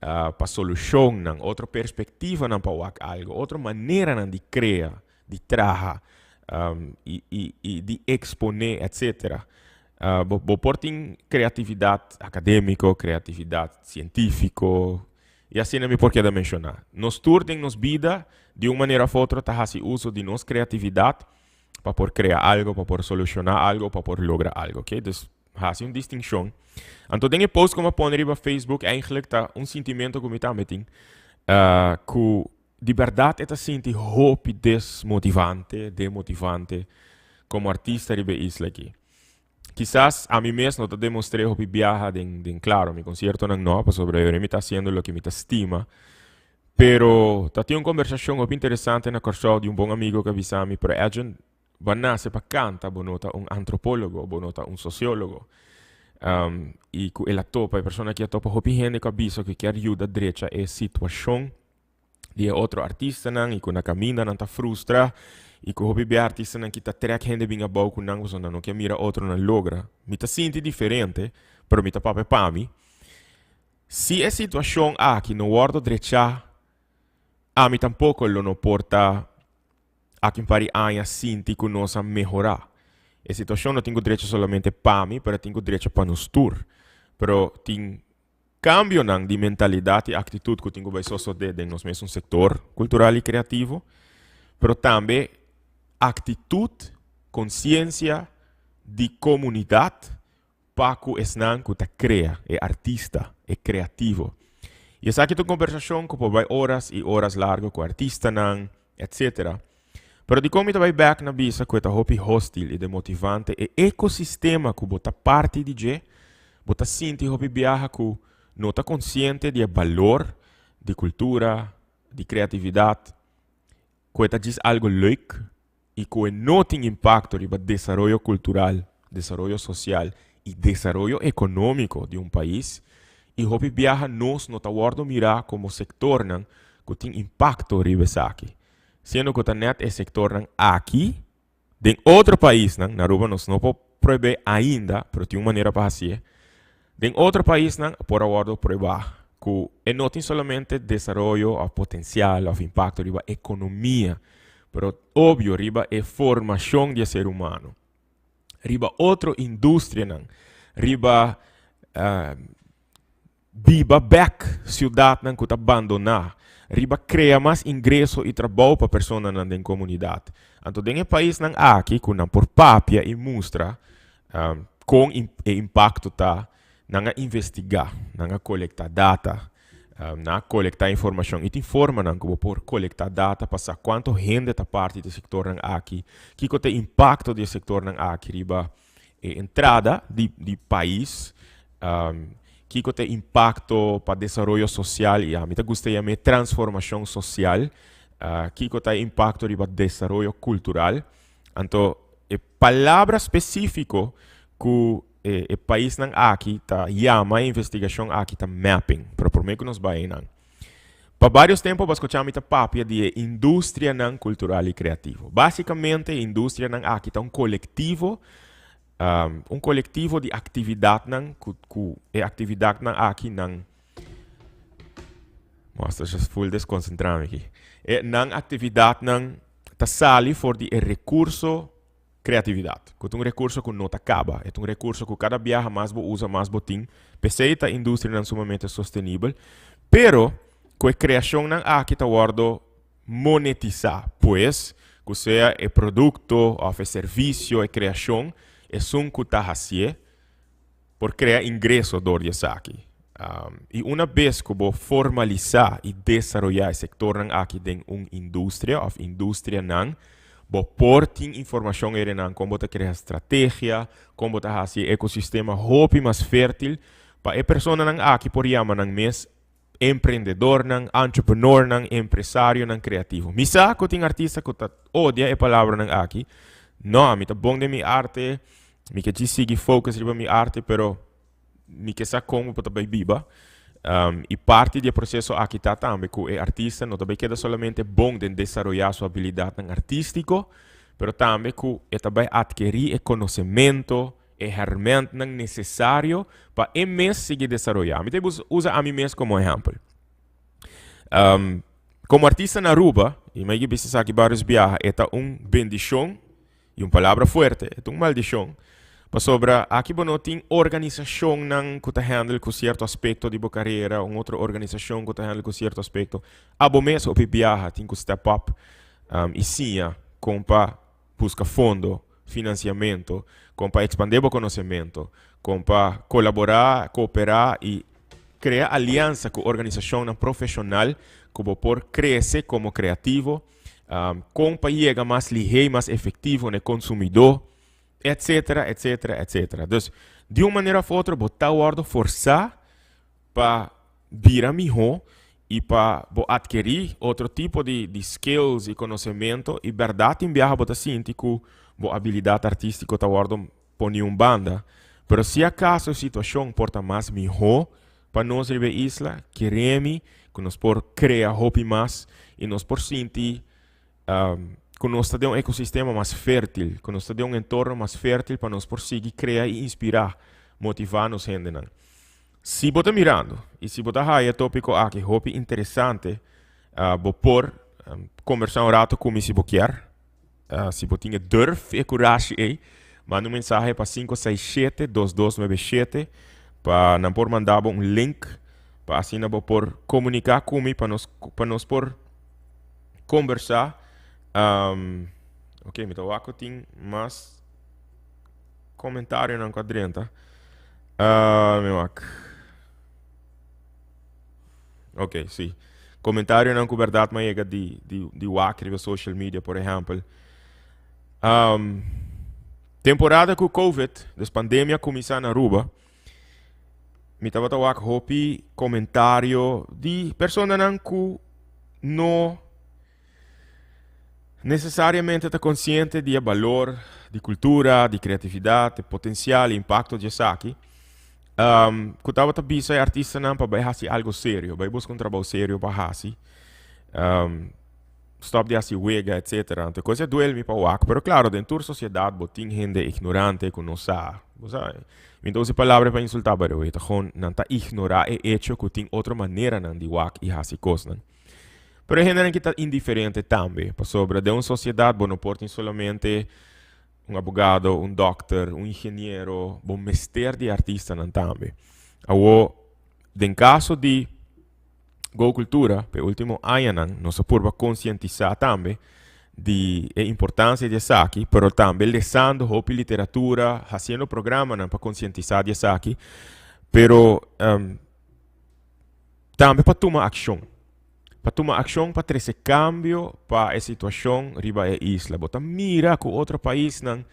S1: pa solushonnan, otro perspektivanan pa wak algu, otro maneranan di krea, di traha i i i di eksponé etsetera. Bo bo por tin kreatividat akadémiko, kreatividat sientífiko i asina mi por keda menshoná. Nos tur den nos bida di un manera òf otro ta hasi uso di nos kreatividat pa por krea algu, pa por solushoná algu, pa por logra algu, oke. Dus hasi un distinshon. Anto den e post ku mi a pone riba Facebook eigentlik ta un sintimentu ku mi tambe tin ku Di bèrdat e ta sinti hopi desmotivante, demotivante, komo artista riba e isla aki. Kisas ami mes no ta demostr'é hopi biaha den den klaro, mi konsiertonan no, pasobra mi ta hasiendo loke mi ta stima. Pero ta tin un kombersashon hopi interesante na Kòrsou di un bon amigo ku a bisa mi, pero Edjean, bo a nase pa kanta, bo no ta un antropólogo, bo no ta un sosiólogo. I ku el a topa, e persona aki a topa hopi hende ku a bisa ku e kier yuda drecha e situashon di e otro artistanan y cu na caminda nan ta frustra y cu hopi bia artistanan ki ta trek hende bin abou cu nan pasobra nan no kier mira otronan logra. Mi ta sinti diferente, pero mi ta papia pa mi. Si e situacion aki no wordo drecha, ami tampoco lo no por ta aki un par di aña sinti cu nos a mehora. E situacion no tin cu drecha solamente pa mi, pero e tin cu drecha pa nos tur. Pero tin Kambionan di mentalidat i aktitut ku tin ku bai sosodé den nos mesun sektor kultural i kreativo, pero tambe aktitut, konsiensia di komunidat pa ku esnan ku ta krea, e artista, e kreativo. I esaki ta un kombersashon ku por bai oras i oras largu ku artistanan, etsetera. Pero dikon mi ta bai bèk na bisa ku e ta hopi hostil i demotivante e ekosistema ku bo ta parti di dje? Bo ta sinti hopi biaha ku no ta konsiente di e balor di kultura, di kreatividat, ku e ta djis algu leuk i ku e no tin impakto riba desaroyo kultural, desaroyo sosial i desaroyo ekonómiko di un pais. I hopi biaha nos no ta wòrdu mirá komo sektornan ku tin impakto riba esaki, siendo ku ta nèt e sektornan aki den otro paisnan, na Aruba nos no por prohibé ainda, pero tin un manera pa hasié, den otro paisnan por a wòrdu prohibá ku e no tin solamente desaroyo òf potensial òf impakto riba ekonomia, pero obvio riba e formashon di e ser humano, riba otro industrianan, riba biba bèk siudatnan ku ta bandoná, riba krea mas ingreso i trabou pa personanan den komunidat. Anto den e paisnan aki ku nan por papia i mustra kon e impakto ta, nan a investigá, nan a kolektá data, nan a kolektá informashon i tin formanan ku bo por kolektá data pa sa kuantu hende ta parti di e sektornan aki, kiko ta e impakto di e sektornan aki riba e entrada di di pais, kiko ta e impakto pa desaroyo sosial i ami ta gusta yam'é transformashon sosial, kiko ta e impakto riba desaroyo kultural. Anto e palabra spesífiko ku e e paisnan aki ta yama e investigashon aki ta mapping, pero promé ku nos bai einan. Pa vários tempu bo a skuchá mi ta papia di e industrianan kultural i kreativo. Básikamente e industrianan aki ta un kolektivo, un kolektivo di aktividatnan ku ku e aktividatnan aki nan Mos ta just full deskonsentrá mi aki. E nan aktividatnan ta sali for di e rekurso Kreatividat, ku ta un rekurso ku no ta kaba. E ta un rekurso ku kada biaha mas bo usa, mas bo tin. P'esei ta industrianan sumamente sostenibel. Pero ku e kreashonnan aki ta wòrdu monetisá. Pues, ku sea e produkto òf e servisio, e kreashon, esun ku ta hasié por krea ingreso dor di esaki. I una bes ku bo formalisá i desaroyá e sektornan aki den un industria òf industrianan, bo por tin informashon erenan kon bo ta krea strategia, kon bo ta hasi e ekosistema hopi mas fértil pa e personanan aki por yama nan mes emprendedornan, entrepreneurnan, empresarionan kreativo. Mi sa ku tin artista ku ta odia e palabranan aki. No, mi ta bon den mi arte, mi ke djis sigui focus riba mi arte, pero mi ke sa kon bo ta bai biba. I parti di e proseso aki ta tambe ku e artista no ta bai keda solamente bon den desaroyá su abilidatnan artístiko, pero tambe ku e ta bai atkerí e konosementu, e hèrmèntnan nesesario pa e mes sigui desaroyá. Mi ta usa ami mes komo ehèmpel. Komo artista na Aruba, i mi a bisa esaki vários biaha, e ta un bendishon i un palabra fuerte, e ta un maldishon, pasobra aki bo no tin organisashonnan ku ta hèndel ku sierto aspekto di bo karera, un otro organisashon ku ta hèndel ku sierto aspekto. Abo mes hopi biaha tin ku step up i siña kon pa buska fondo, financiamento, kon pa expande bo conocemento, kon pa colabora, coopera y crea alianza cu organisacionnan profesional cu bo por crece como creativo, con pa yega mas lihe y mas efectivo na e consumidor, etcetera, etcetera, etcetera. Dus, di un manera of otro bo ta wordo forsa pa bira mihó i pa bo atkerí otro tipo di di skills i konosementu i bèrdat tin biaha bo ta sinti ku bo abilidat artístiko ta wòrdu poni un banda. Pero si akaso e situashon por ta mas mihó pa nos riba e isla, kere mi ku nos por krea hopi mas i nos por sinti ku nos ta den un ekosistema mas fértil, ku nos ta den un entorno mas fértil pa nos por sigui krea i inspirá, motivá nos hendenan. Si bo ta mirando y si bo ta haya e topico aki hopi interesante, bo por conversa un rato cu mi si bo kier. Si bo tin e durf y e curashi ey, manda un mensahe pa 567 2297 pa nan por manda bo un link pa asina bo por comunica cu mi pa nos pa nos por conversa. Ok, mi ta wak cu tin mas Comentarionan cu a drenta. Uh, mi wak. Ok, sí. Comentarionan cu berdad ma yega di, di, di wak riba social media, por ehempel. Um, temporada cu COVID, dus pandemia cuminsa na Aruba. Mi tabata wak hopi komentario di personanan ku no nesesariamente ta konsiente di e balor di kultura, di kreatividat, e potensial, e impakto di esaki. Ku tabata bisa e artistanan pa bai hasi algo serio, bai buska un trabou serio pa hasi. Stop di hasi wega, etcetera. Anto e kos a duel mi pa wak, pero klaro, den tur sosiedat bo tin hende ignorante ku no sa, bo sa. Mi ta usa e palabra pa insultá, by the way, ta gewoon nan ta ignorá e echo ku tin otro maneranan di wak i hasi kosnan. Pero e hendenan ki ta indiferente tambe, pasobra den un sosiedat bo no por tin solamente un abogado, un dòkter, un ingeniero, bo mester di artistanan tambe. Awor, den kaso di Go Cultura, pa e ultimo añanan nos a purba konsientisá tambe di e importansia di esaki, pero tambe lesando hopi literatura, hasiendo programanan pa konsientisá di esaki, pero tambe pa tuma akshon. Pa tuma akshon pa trese kambio pa e situashon riba e isla. Bo ta mira ku otro paisnan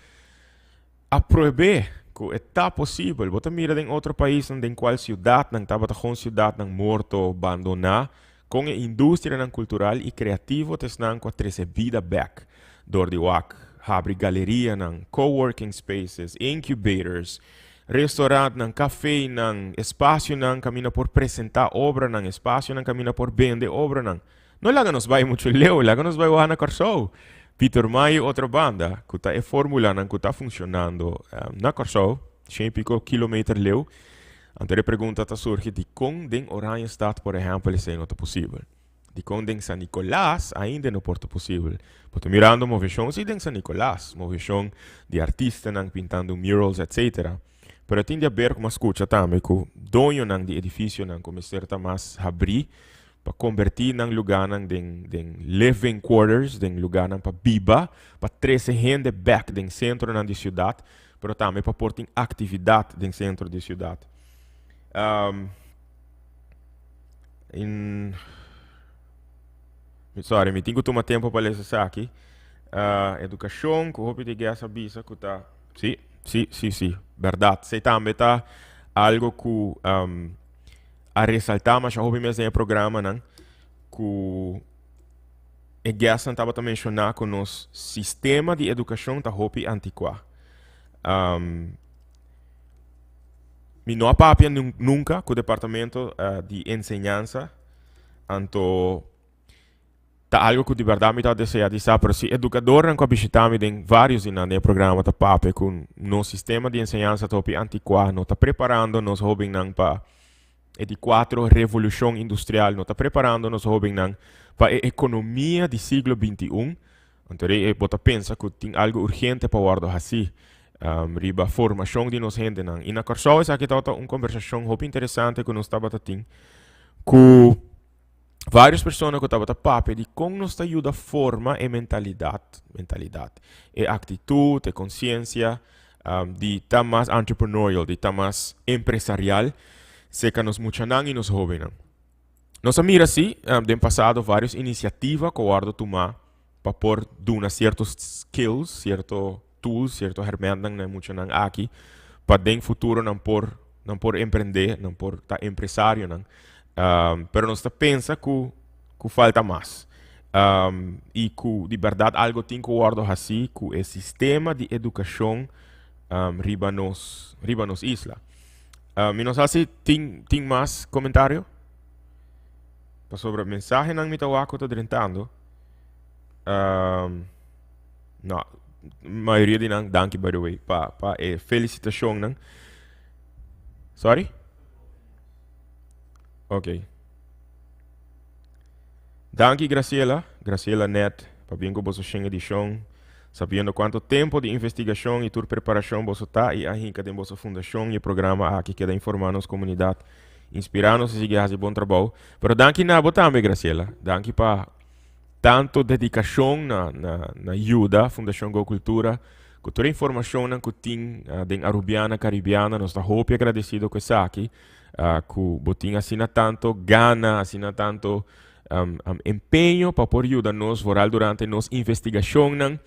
S1: a prohibé ku e ta posibel. Bo ta mira den otro paisnan den kual siudatnan tabata gewoon siudatnan morto, bandoná, kon e industrianan kultural i kreativo ta esnan ku a trese bida bèk dor di wak, habri galerianan, co-working spaces, incubators, restaurantnan, kafenan, espasionan kaminda por presentá obranan, espasionan kaminda por bende obranan. No laga nos bai muchu leu, laga nos bai wak na Kòrsou. Pieter Maai otro banda, ku ta e formulanan ku ta funshonando na Kòrsou, shen i piko kilometer leu. Anto e pregunta ta surgi, dikon den Oranjestad por ehèmpel esei no ta posibel? Dikon den San Nicolas ainda no por ta posibel? Bo ta mirando moveshon si den San Nicolas, moveshon di artistanan pintando murals etcetera. Pero tin di haber ku mi a skucha tambe ku doñonan di edifisionan ku mester ta mas habrí pa kombertí nan lugánan den den living quarters, den lugánan pa biba, pa trese hende bèk den sentronan di siudat, pero tambe pa por tin aktividat den sentro di siudat. Sorry, mi tin ku tuma tempu pa lesa esaki. Edukashon, ku hopi di guest a bisa ku ta, si, si, si, si, bèrdat. Esei tambe ta algo ku a resaltá masha hopi mes den e programanan ku e guestnan tabata menshoná ku nos sistema di edukashon ta hopi antikuá. Mi no a papia nunka ku departamento di enseñansa, anto ta algo ku di bèrdat mi ta desea di sa, pero si edukadornan ku a bishitá mi den vários di nan den e programa ta papia ku nos sistema di enseñansa ta hopi antikuá, no ta preparando nos hóbennan pa e di kuatro revolushon industrial, no ta preparando nos hóbennan pa e ekonomia di siglo 21. Anto rei bo ta pensa ku tin algu urgente pa wòrdu hasí riba formashon di nos hendenan. I na Kòrsou esaki tabata un kombersashon hopi interesante ku nos tabata tin ku varios persona ku tabata papia di kon nos ta yuda forma e mentalidat, mentalidat, e aktitut, e konsiensia di ta mas entrepreneurial, di ta mas empresarial serka nos muchanan i nos hóbennan. Nos a mira si den pasado varios inisiativa ku a wòrdu tumá pa por duna sierto skills, sierto tools, sierto hèrmèntnan na e muchanan aki pa den futuro nan por nan por emprendé, nan por ta empresarionan. Pero nos ta pensa ku ku falta mas i ku di bèrdat algo tin ku wòrdu hasí ku e sistema di edukashon riba nos riba nos isla. Mi no sa si tin tin mas komentario pasobra mensahenan mi ta wak ku ta drentando. No, mayoria di nan, danki by the way, pa pa e felicitacionnan. Sorry? Ok. Danki Graciela, Graciela Net, pa bien ku boso shen edishon, sabiendo kuanto tempo di investigashon i tur preparashon boso ta i a hinka den boso fundashon i e programa aki keda informa nos komunidat, inspira nos i sigui hasi bon trabou. Pero danki na bo tambe Graciela, danki pa tanto dedikashon na na na yuda Fundashon Go Cultura ku tur e informashonnan ku tin den Arubiana, Caribiana. Nos ta hopi agradesido ku esaki, ku bo tin asina tanto gana, asina tanto empeño pa por yuda nos vooral durante nos investigashonnan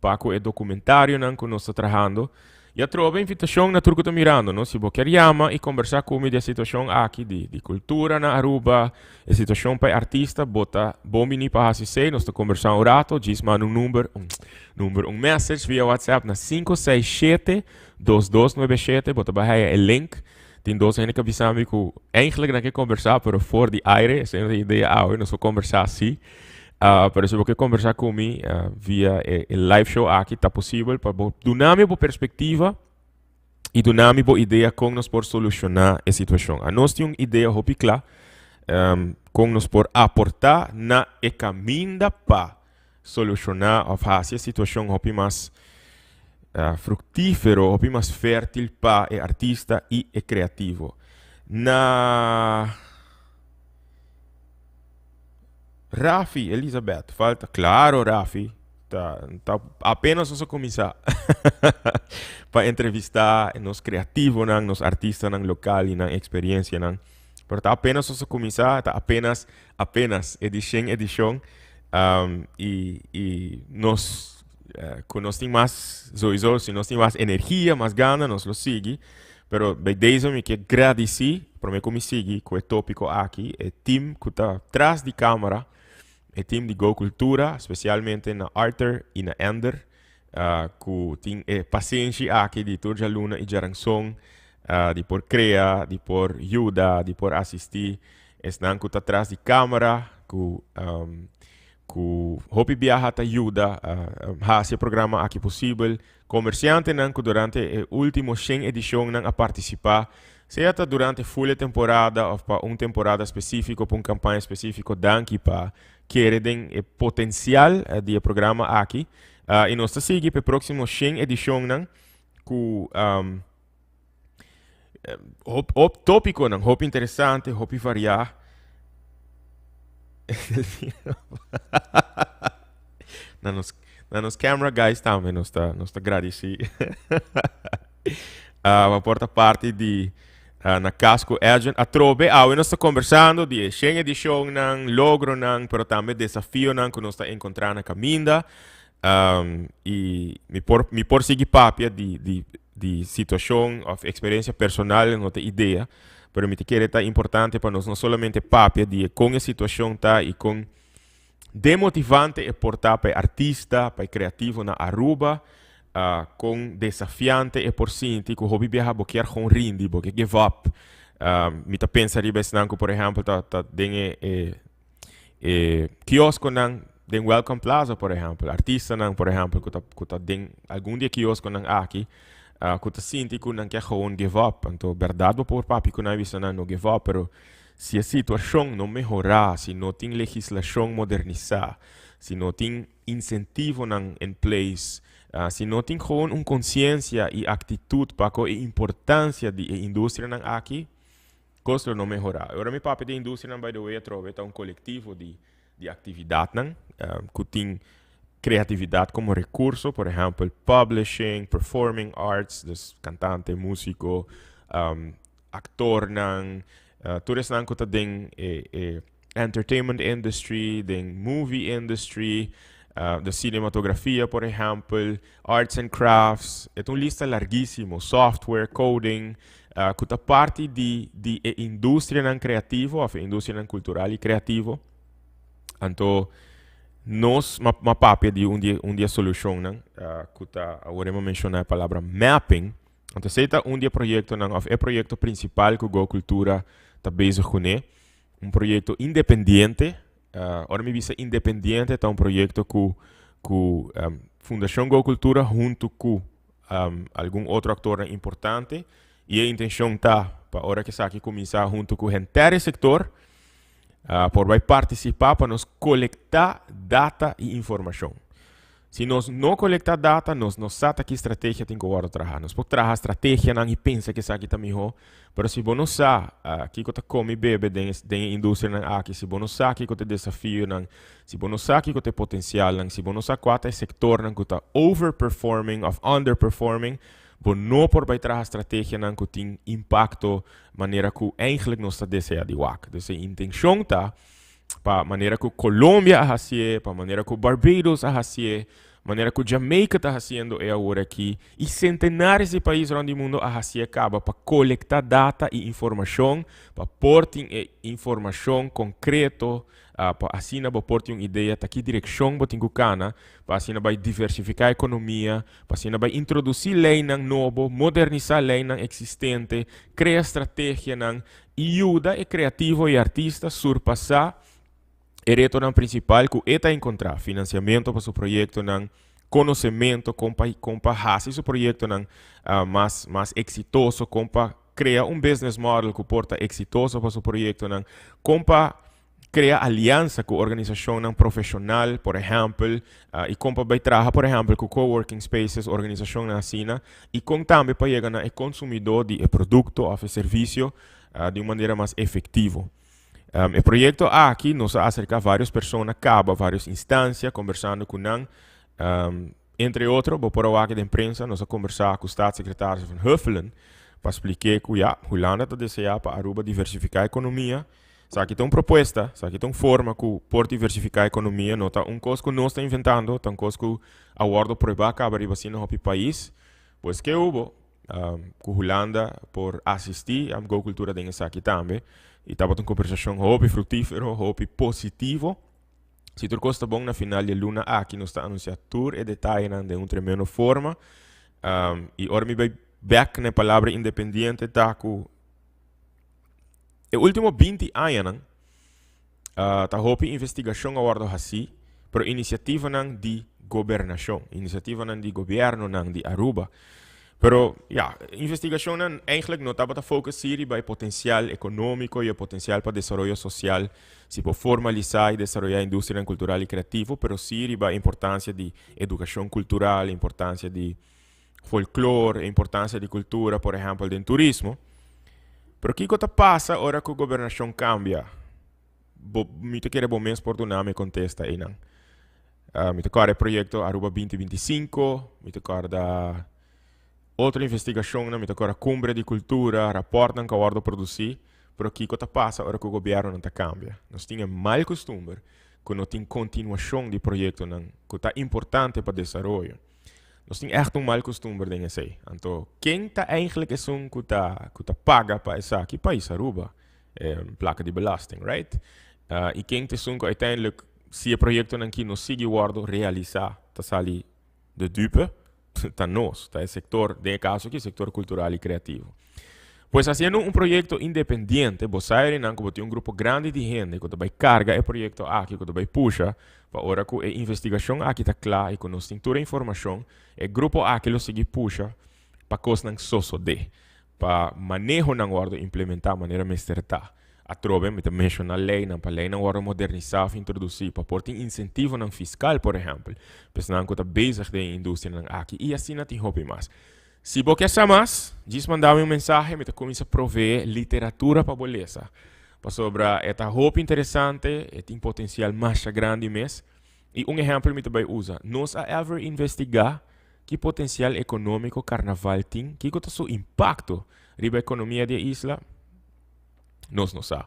S1: pa ku e dokumentarionan ku nos ta trahando. Y atrobe invitacion na tur cu ta mirando, no? Si bo kier yama y conversa cu mi di e situacion aki di di cultura na Aruba, e situacion pa e artista, bo ta bon bini pa haci esey. Nos ta conversa un rato, djis manda un number, un number, un message via WhatsApp na 567 2297, bo ta bay haya e link. Tin dos hende cu a bisa mi cu eigenlijk nan ke conversa, pero for di aire, esey no ta idea awe, nos por conversa si. Pero si bo ke conversa cu mi via e live show aki, ta posibel pa bo duna mi bo perspectiva y duna mi bo idea con nos por soluciona e situacion. Anos tin un idea hopi cla con nos por aporta na e caminda pa soluciona of haci e situacion hopi mas fructifero, hopi mas fertil pa e artista y e creativo. Na Rafi, Elizabeth, falta, claro Rafi, ta, ta apenas nos a cuminsa pa entrevista nos creativonan, nos artistanan local y nan experiencianan. Pero ta apenas nos a cuminsa, ta apenas, apenas edicion, edicion. Y, y nos, cu nos tin mas, sowieso, si nos tin mas energia, mas gana, nos lo sigui. Pero bij deze mi ke gradici, prome cu mi sigui cu e topico aki, e team cu ta tras di camera, e team di Go Cultura, specialmente na Arthur y na Ender, cu tin e pasenshi aki di tur djaluna y djaranson, di por crea, di por yuda, di por asisti esnan cu ta tras di camera, cu cu hopi biaha ta yuda haci e programa aki posibel. Comerciantenan cu durante e ultimo shen edicionnan a participa, sea ta durante full e temporada of pa un temporada specifico, pa un campaña specifico, danki pa kere den e potencial di e programa aki. Y nos ta sigui pa e proximo shen edicionnan cu hop topiconan hopi interesante, hopi varia. Na nos, na nos camera guys tambe nos ta, nos ta gradici. Pa por ta parti di na cas cu Edjean. Atrobe, awe nos ta conversando di e shen edicionnan, logronan, pero tambe desafionan cu nos ta encontra na caminda. Y mi por, mi por sigui papia di, di, di situacion of experiencia personal, no ta idea, pero mi ta kere ta importante pa nos no solamente papia di e con e situacion ta y con demotivante e por ta pa e artista, pa e creativo na Aruba, con desafiante e por sinti cu hopi biaha bo kier gewoon rindi, bo kier give up. Mi ta pensa riba esnan cu por ehempel ta, ta den e, e E kioskonan den Welcome Plaza, por ehempel, artistanan, por ehempel, ku ta, ku ta den algun di e kioskonan aki, ku ta sinti ku nan ke gewoon give up. Anto, bèrdat bo por papia ku nan i bisa nan no give up, pero si e situashon no mehorá, si no tin legislashon modernisá, si no tin insentivonan in place, si no tin gewoon un konsiensia i aktitut pa ku e importansia di e industrianan aki, Cos lo no mehora. Ora mi papia di industrianan by the way atrobe ta un colectivo di di actividadnan cu tin creatividad como recurso, por ehempel publishing, performing arts, dus cantante, musico, actornan, tur esnan cu ta den e e entertainment industry, den movie industry, de cinematografia por ehempel, arts and crafts, e ta un lista larguisimo, software, coding, cu ta parti di di e industrianan creativo of e industrianan cultural y creativo. Anto nos ma ma papia di un di un di e solucionnan cu ta awor e menciona e palabra mapping. Anto esey ta un di e proyectonan of e proyecto principal cu Go Cultura ta bezig cune. Un proyecto independiente. Ora mi bisa independiente ta un proyecto cu cu Fundacion Go Cultura hunto cu algun otro actornan importante y e intencion ta pa ora cu esaki cuminsa hunto cu henter e sector por bay participa pa nos colecta data y informacion. Si nos no colecta data, nos no sa ta ki strategia tin cu wordo traha. Nos por traha strategianan y pensa cu esaki ta miho, pero si bo no sa kico ta come y bebe den den e industrianan aki, si bo no sa kico ta e desafionan, si bo no sa kico ta e potencialnan, si bo no sa cua ta e sectornan cu ta overperforming of underperforming, bo no por bay traha strategianan cu tin impacto manera cu eigenlijk nos ta desea di wak. Dus e intencion ta pa manera cu Colombia a hacié, pa manera cu Barbados a hacié, Manera ku Jamaica ta hasiendo e awor aki i sentenares di pais rònt di mundu a hasié kaba pa kolektá data i informashon pa por tin e informashon konkreto pa asina bo por tin un idea ta ki direkshon bo tin ku kana pa asina bai diversifiká ekonomia, pa asina bai introdusí leinan nobo, modernisá leinan eksistente, krea strategianan i yuda e kreativo i artista surpasá e retonan prinsipal ku e ta enkontrá, finansiamentu pa su proyektonan, konosementu kon pa kon pa hasi su proyektonan mas mas eksitoso, kon pa krea un business model ku por ta eksitoso pa su proyektonan, kon pa krea aliansa ku organisashonnan profeshonal, por ehèmpel, i kon pa bai traha, por ehèmpel, ku coworking spaces, organisashonnan asina, i kon tambe pa yega na e konsumidó di e produkto òf e servisio di un manera mas efektivo. E proyekto aki nos a aserká vários persona kaba, vários instansia, kombersando ku nan. Entre otro, bo por a wak den prensa, nos a kombersá ku Staatssecretaris Van Huffelen pa splik'é ku ya, Hulanda ta deseá pa Aruba diversifiká ekonomia. Esaki ta un propuesta, esaki ta un forma ku por diversifiká ekonomia, no ta un kos ku nos ta inventando, ta un kos ku a wòrdu pruebá kaba riba asina hopi pais. Pues ke hubo? Ku Hulanda por asistí a Go Cultura den esaki tambe. I tabata un kombersashon hopi fruktífero, hopi positivo. Si tur kos ta bon, na final di e luna aki nos ta anunsiá tur e detayenan den un tremendo forma. I ora mi bai bèk na e palabra independiente ta ku e último 20 añanan ta hopi investigashon a wòrdu hasí, pero inisiativanan di gobernashon, inisiativanan di gobièrnunan di Aruba. Pero ya, investigashonnan eigenlijk no tabata focus riba e potensial ekonómiko i e potensial pa desaroyo sosial, si por formalisá i desaroyá industrianan kultural i kreativo, pero sí riba e importansia di edukashon kultural, e importansia di folklor, e importansia di kultura, por ehèmpel den turismo. Pero kiko ta pasa ora ku gobernashon kambia? Bo, mi ta kere bo mes por duna mi e kontesta einan. Mi ta kòrda e proyekto Aruba 2025, mi ta kòrda otro investigashonnan, mi ta kòrda Kumbre di Kultura, rapòrtnan ku a wòrdu produsí. Pero kiko ta pasa ora ku gobièrnunan ta kambia? Nos tin e mal kustumber ku no tin kontinuashon di proyektonan ku ta importante pa desaroyo. Nos tin ègt un mal kustumber den esei. Anto, ken ta eigenlijk esun ku ta ku ta paga pa esaki? Pais Aruba. Plaka di belasting, right? I ken ta esun ku uiteindelijk, si e proyektonan aki no sigui wòrdu realisá, ta sali de dupe? Ta nos, ta e sektor, den e kaso aki, sektor kultural i kreativo. Pues hasiendo un proyekto independiente, bo sa herinan ku bo tin un grupo grandi di hende ku ta bai karga e proyekto aki, ku ta bai pusha pa ora ku e investigashon aki ta kla i ku nos tin tur e informashon, e grupo aki lo sigui pusha pa kosnan sosodé, pa manehonan wòrdu implementá manera mester ta. Atrobe mi ta menshoná leinan, pa leinan wòrdu modernisá òf introdusí, pa por tin insentivonan fiskal, por ehèmpel, pa esnan ku ta bezig den e industrianan aki i asina tin hopi mas. Si bo ke sa mas, djis manda mi un mensahe, mi ta kuminsá proveé literatura pa bo lesa. Pasobra e ta hopi interesante, e tin potensial masha grandi mes. I un ehèmpel mi ta bai usa, nos a ever investigá ki potensial ekonómiko karnaval tin? Kiko ta su impakto riba ekonomia di e isla? Nos no sa.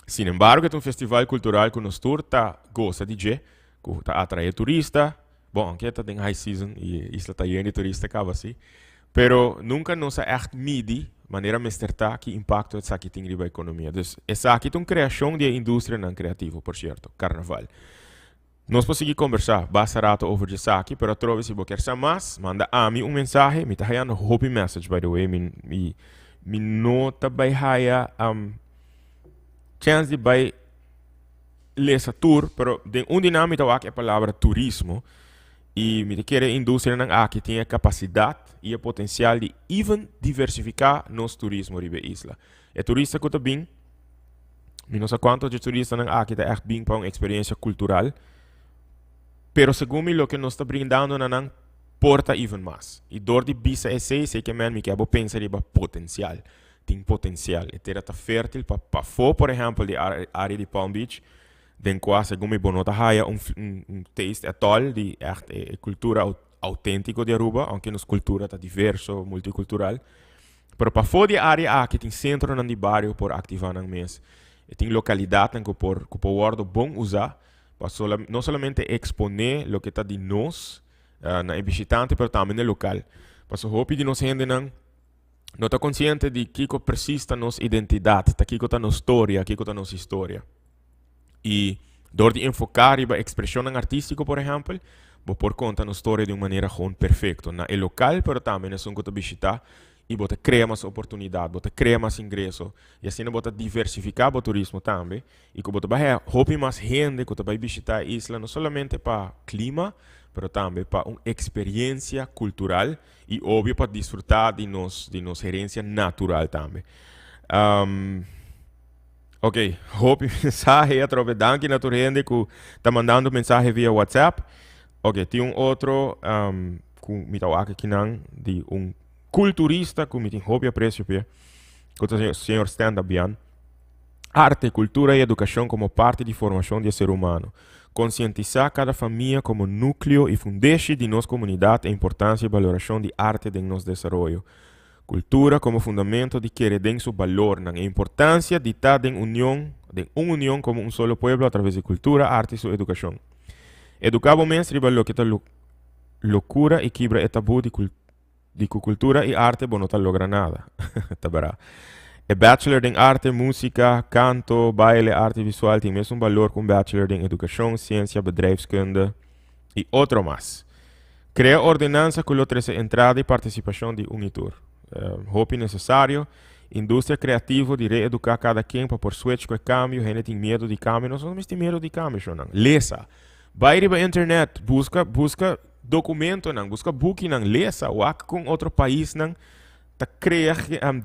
S1: Sin embargo, e ta un festival kultural ku nos tur ta gosa di dje, ku ta atraé turista. Bon, aunke ta den high season i e isla ta yen di turista kaba si. Pero nunka nos a ègt midi manera mester ta ki impakto esaki tin riba ekonomia. Dus esaki ta un kreashon di e industrianan kreativo, por sierto, karnaval. Nos por sigui kombersá basta rato over di esaki, pero atrobe si bo kier sa mas, manda ami un mensahe. Mi ta hayando hopi message by the way, mi mi mi no ta bai haya chèns di bai lesa tur, pero den un di nan mi ta wak e palabra turismo i mi ta kere e industrianan aki tin e kapasidat i e potensial di even diversifiká nos turismo riba e isla. E turista ku ta bin, mi no sa kuantu dje turistanan aki ta ègt bin pa un eksperensia kultural, pero segun mi loke nos ta brindando na nan por ta even mas. I dor di bisa esei, esei ke men mi ke abo pensa riba potensial. Tin potensial. E tera ta fértil pa pafó, por ehèmpel, di área di Palm Beach, den kua segun mi bo no ta haya un un taste at all di ègt e kultura outéntiko di Aruba, ounke nos kultura ta diverso, multikultural. Pero pafó di e área aki tin sentronan di bario por aktivá nan mes. E tin lokalidatnan ku por ku por wòrdu bon usá pa no solamente eksponé loke ta di nos. Na e bishitante pero tambe na e lokal. Pasobra hopi di nos hendenan no ta konsiente di kiko presis ta nos identidat, ta kiko ta nos storia, kiko ta nos historia. I dor di enfoká riba ekspreshonnan artístiko, por ehèmpel, bo por konta nos storia di un manera gewoon perfekto na e lokal pero tambe na esun ku ta bishitá i bo ta krea mas oportunidat, bo ta krea mas ingreso i asina bo ta diversifiká bo turismo tambe i ku bo ta bai haya hopi mas hende ku ta bai bishitá e isla no solamente pa klima pero tambe pa un eksperiencia kultural i obvio pa disfrutá di nos di nos herensia natural tambe. Ok, hopi mensahe atrobe. Danki na tur hende ku ta mandando mensahe via WhatsApp. Ok, tin un otro um, ku mi ta wak akinan di un kulturista ku mi tin hopi apresio p'e, ku ta señor Stan Dabian. Arte, kultura i edukashon komo parti di formashon di e ser humano. Konsientisá kada famia komo núkleo i fundeshi di nos komunidat e importansia i balorashon di arte den nos desaroyo. Kultura komo fundamento di kere den su balornan, e importansia di ta den union, den un union komo un solo pueblo atraves di kultura, arte i su edukashon. Eduká bo mes riba loke ta lokura i kibra e tabú di di ku kultura i arte bo no ta logra nada. Ta bera. E bachelor den arte, músika, kanto, baile, arte visual tin mesun balor ku un bachelor den edukashon, siensia, bedrijfskunde i otro mas. Krea ordenansa ku lo trese entrada i partisipashon di un i tur. Hopi nesesario. Industria kreativo di reeduká kada ken pa por switch ku e kambio. Hende tin miedu di kambio. Nos no mester miedu di kambio, shonnan. Lesa. Bai riba internet, buska, buska dokumentonan, buska bukinan, lesa, wak kon otro paisnan ta krea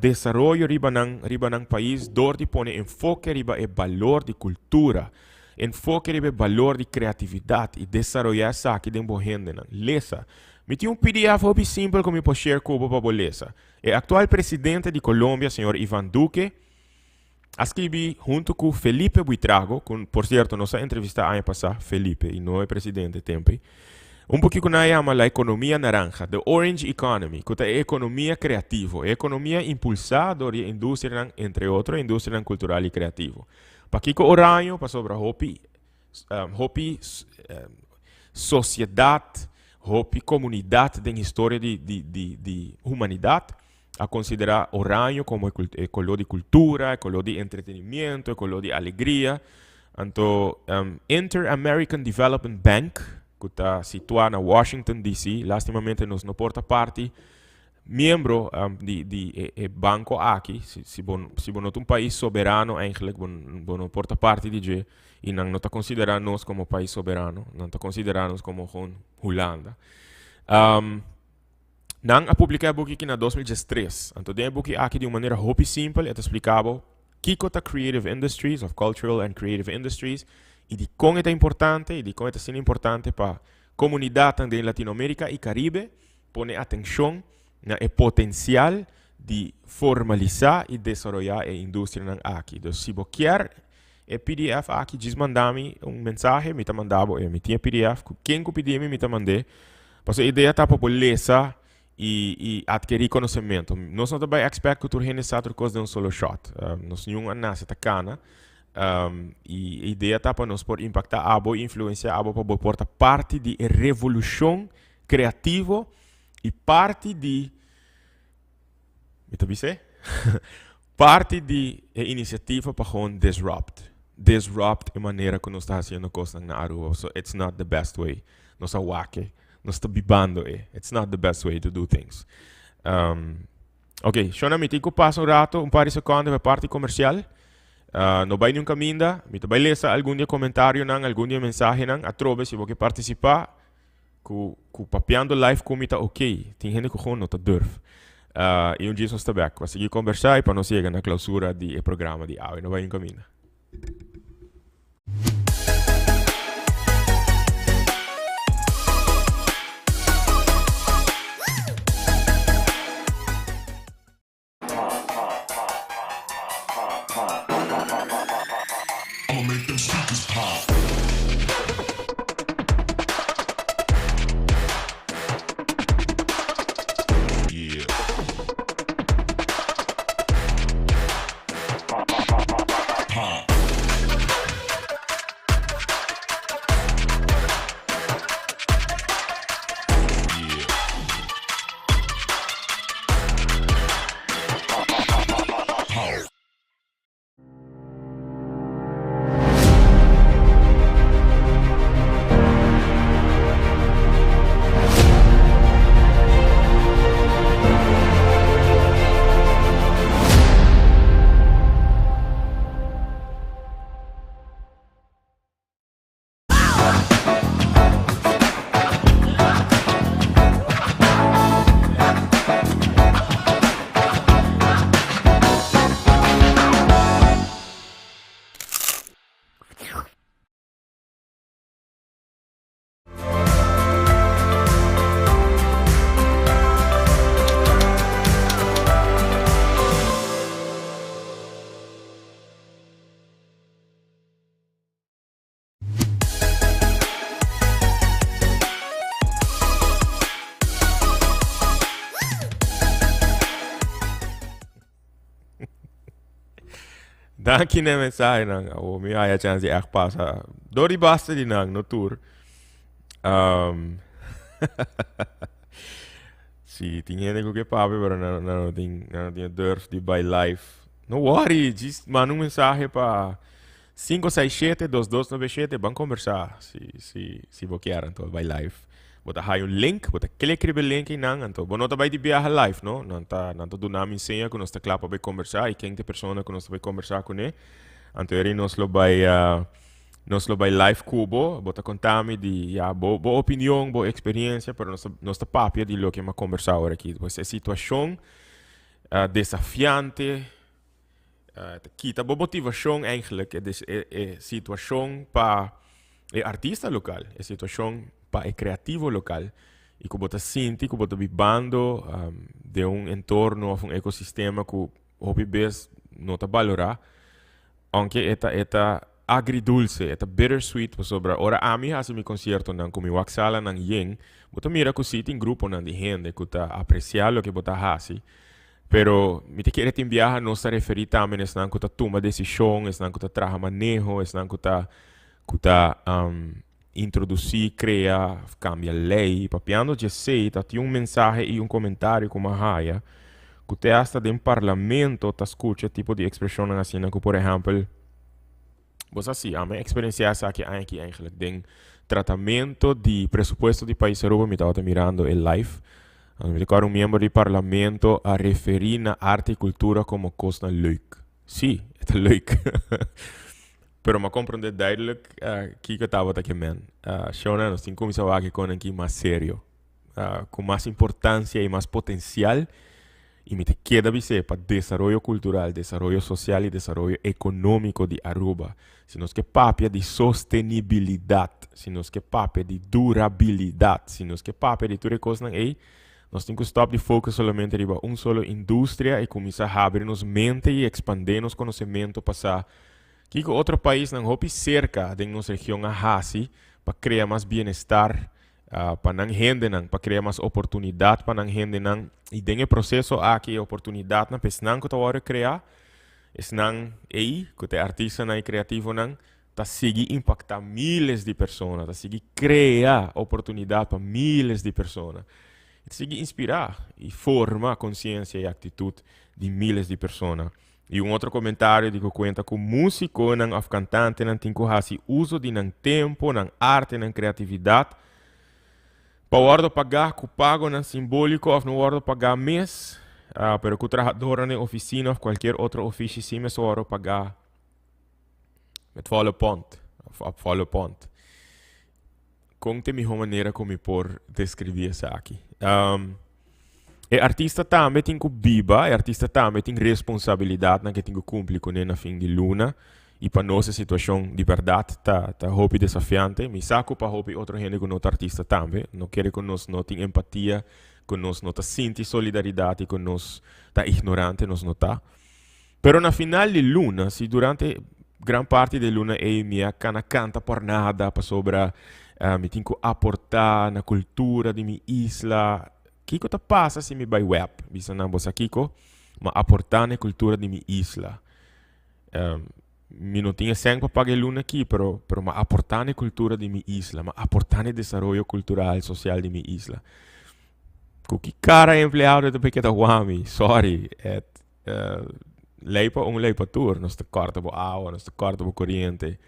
S1: desaroyo riba nan, riba nan pais dor di pone enfoke riba e balor di kultura. Enfoke riba e balor di kreatividat i desaroyá esaki den bo hendenan. Lesa. Mi tin un pdf hopi simpel ku mi por share ku bo pa bo lesa. E aktual presidente di Colombia, señor Ivan Duque, a skibi huntu ku Felipe Buitrago, ku por sierto nos a entrevistá aña pasá, Felipe i no e presidente tempu ei, un poki ku nan a yama La Economia Naranja, The Orange Economy, ku ta e ekonomia kreativo, e ekonomia impulsá dor di e industrianan, entre otro, e industrianan kultural i kreativo. Pakiko oraño? Pasobra hopi hopi sosiedat, hopi komunidat den historia di di di di humanidat a konsiderá oraño komo e koló di kultura, e koló di entretenimiento, e koló di alegria. Anto Inter-American Development Bank ku ta situá na Washington DC, lastimamente nos no por ta parti miembro di di e e banco aki, si si bo si bo no ta un pais soberano eigenlijk bo bo no por ta parti di dje y nan no ta considera nos como pais soberano, nan ta considera nos como gewoon Hulanda. Nan a publica e buki aki na 2013, anto den e buki aki di un manera hopi simpel e ta splica bo kiko ta creative industries of cultural and creative industries y dikon e ta importante y dikon e ta asina importante pa comunidadnan den Latinoamerica y Caribe Pone atenshon na e potensial di formalisá i desaroyá e industrianan aki. Dus si bo kier e pdf aki djis manda mi un mensahe, mi ta manda bo e. Mi tin e pdf ku ken ku pidi mi, mi ta mand'é. Pasobra e idea ta pa bo lesa i i atkerí konosementu. Nos no ta bai expect ku tur hende sa tur kos den un solo shot. Nos niun a nase ta kana. I e idea ta pa nos por impaktá abo i influensiá abo pa bo por ta parti di e revolushon Creativo y parti di, mi ta bis'é? Parti di e iniciativa pa gewoon disrupt. Disrupt e manera cu nos ta haciendo cosnan na Aruba. So it's not the best way. Nos a wak e. Nos ta bibando e. It's not the best way to do things. Um, ok, Shona, mi tin cu pasa un rato, un par di seconde pa e parti comercial. Uh, no bai niun caminda. Mi ta bai lesa algun di e comentarionan, algun di e mensahenan. Atrobe, si bo ke participa, Ku ku papiando live ku mi ta ok. Tin hende ku gewoon no ta durf. I un djis nos ta bek pa sigui kombersá i pa nos yega na klausura di e programa di awe. No bai un kaminda. Danki na e mensahenan. Awor mi haya chance di echt pasa door di basta di nan, no tur. Si, tin hende ku ke papia, pero nan, nan no tin, nan no tin e durf di bai live. No worry, just manda un mensahe pa 567-2297, ban kombersá si, si, si bo kier anto bai live. Bo ta haya un link, bo ta klik riba e link einan, anto bo no ta bai di biaha live, no. Nan ta, nan ta duna mi seña ku nos ta kla pa bai kombersá i ken ta e persona ku nos ta bai kombersá kuné. Anto eri nos lo bai, nos lo bai live ku bo, bo ta konta mi di, ya, bo, bo opinion, bo eksperensia, pero nos ta, nos ta papia di loke mi a kombersá ora aki. Pues e situashon desafiante, Ta kita bo motivacion eigenlijk, e, e, e situacion pa e artista local, e situacion pa e creativo local. Y cu bo ta sinti cu bo ta bibando den un entorno of un ecosistema cu hopi bes no ta balora. Aunke e ta, e ta agridulce, e ta bittersweet pasobra ora ami haci mi conciertonan cu mi wak salanan yen, bo ta mira cu si tin gruponan di hende cu ta aprecia loke bo ta haci. Pero mi ta kere tin biaha nos ta referí tambe na esnan ku ta tuma desishon, esnan ku ta traha maneho, esnan ku ta ku ta introdusí, krea, kambia lei. Papiando dje esei ta tin un mensahe i un komentario ku mi a haya ku te asta den parlamento ta skucha tipo di ekspreshonnan asina ku por ehèmpel, Bo sa si, ami a eksperensiá esaki aña aki eigenlijk den tratamento di presupuesto di pais Aruba, mi tabata mirando e live. Mi recorda un miembro di parlamento a referí na arte y cultura como cosnan leuk. Sí, e ta leuk. Pero mi a comprende duidelijk kiko tabata ke men. Shona, nos tin cuminsa wak e konan aki mas serio. Ku mas importancia y mas potencial y mi ta keda bis'é pa desaroyo cultural, desaroyo social y desaroyo economico di Aruba. Si nos ke papia di sostenibilidad, si nos ke papia di durabilidad, si nos ke papia di tur e cosnan ey, nos tin cu stop di focus solamente riba un solo industria y cuminsa habri nos mente y expande nos conocemento pa sa kico otro paisnan hopi cerca den nos region a haci pa crea mas bienestar pa nan hendenan, pa krea mas oportunidat pa nan hendenan i den e proseso aki e oportunidatnan pa esnan ku ta wòrdu kreá, esnan ei ku ta e artistanan i kreativonan ta sigui impaktá miles di persona, ta sigui krea oportunidat pa miles di persona, i ta sigui inspirá i forma konsiensia i aktitut di miles di persona. I un otro komentario di ku kuenta ku músikonan òf kantantenan tin ku hasi uso di nan tempu, nan arte, nan kreatividat pa wòrdu pagá ku pagonan simbóliko òf no wòrdu pagá mes, pero ku trahadornan den ofisina òf kualkier otro ofishi sí mester wòrdu pagá met volle pond òf op volle pond. Kon ta e mihó manera ku mi por deskribí esaki? E artista tambe tin ku biba, e artista tambe tin responsabilidatnan ku e tin ku kumpli kuné na fin di luna. I pa nos e situashon di bèrdat ta ta hopi desafiante. Mi sa ku pa hopi otro hende ku no ta artista tambe no kere ku nos no tin empatia, ku nos no ta sinti solidaridat i ku nos ta ignorante, nos no ta. Pero na final di luna, si durante gran parti di e luna ei mi a kana kanta por nada pasobra mi tin ku aportá na kultura di mi isla, kiko ta pasa si mi bai web bisa nan bo sa kiko? Mi a aportá na e kultura di mi isla. Mi no tin e sèn pa paga e luna aki, pero pero mi a aportá na e kultura di mi isla, mi a aportá na e desaroyo kultural, sosial di mi isla. Ku ki kara e empleado ta por keda wak mi? Sorry, et Lei pa un, lei pa tur. Nos ta kòrta bo awa, nos ta kòrta bo koriente.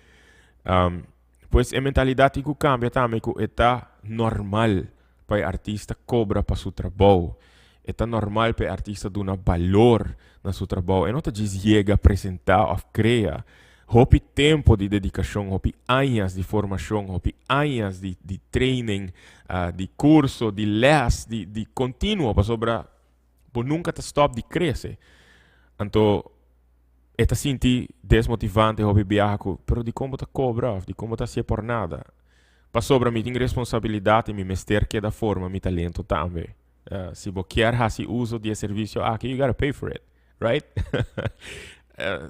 S1: Pues e mentalidat tin ku kambia tambe ku e ta normal pa e artista kobra pa su trabou. E ta normal pa e artista duna balor na su trabou. E no ta djis yega, presentá òf krea. Hopi tempu di dedikashon, hopi añas di formashon, hopi añas di di training, di kurso, di lès, di di kontinuo pasobra Bo nunca ta stop di crece. Anto e ta sinti desmotivante hopi biaha cu, pero dicon bo ta cobra of dicon bo ta hacié por nada? Pasobra mi tin responsabilidad y mi mester keda forma mi talento tambe. Si bo kier haci uso di e servicio aki, you gotta pay for it, right?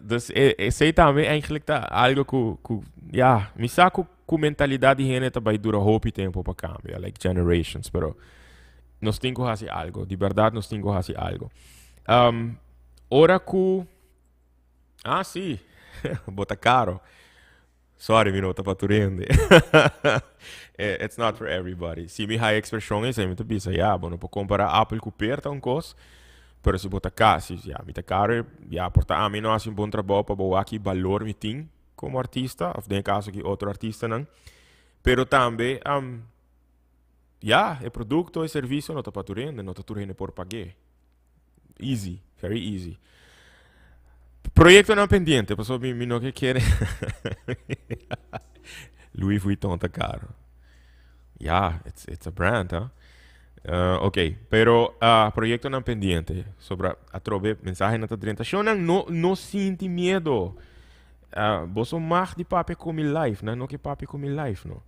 S1: Dus esey tambe eigenlijk ta algo cu, cu, ya, mi sa cu, cu mentalidad di hende ta bay dura hopi tempo pa cambia, like generations, pero nos tin ku hasi algo. Di bèrdat nos tin ku hasi algo. Ora ku... Ah, sí. Bo ta caro. Sorry, mi no ta pa tur hende. It's not for everybody. Si mi haya expresion esei, mi ta bisa, ya, bo no por compara apel cu per ta un cos, pero si bo ta ca, si, ya, mi ta caro, ya, por ta ami no haci un bon trabou pa bo wak ki balor mi tin como artista, of den e caso aki otro artistanan. Pero tambe, ya, e producto, e servicio no ta pa tur hende, no ta tur hende por pag'é. Easy, very easy. Proyectonan pendiente, pasobra mi, mi no ke kere. Louis Vuitton ta caro. Ja, it's a brand, huh? Ok, pero proyectonan pendiente. Sobra atrobe mensahenan ta drenta. Shownan, no, no sinti miedo. Boso mag di papia ku mi live, nan no ke papia ku mi live, no.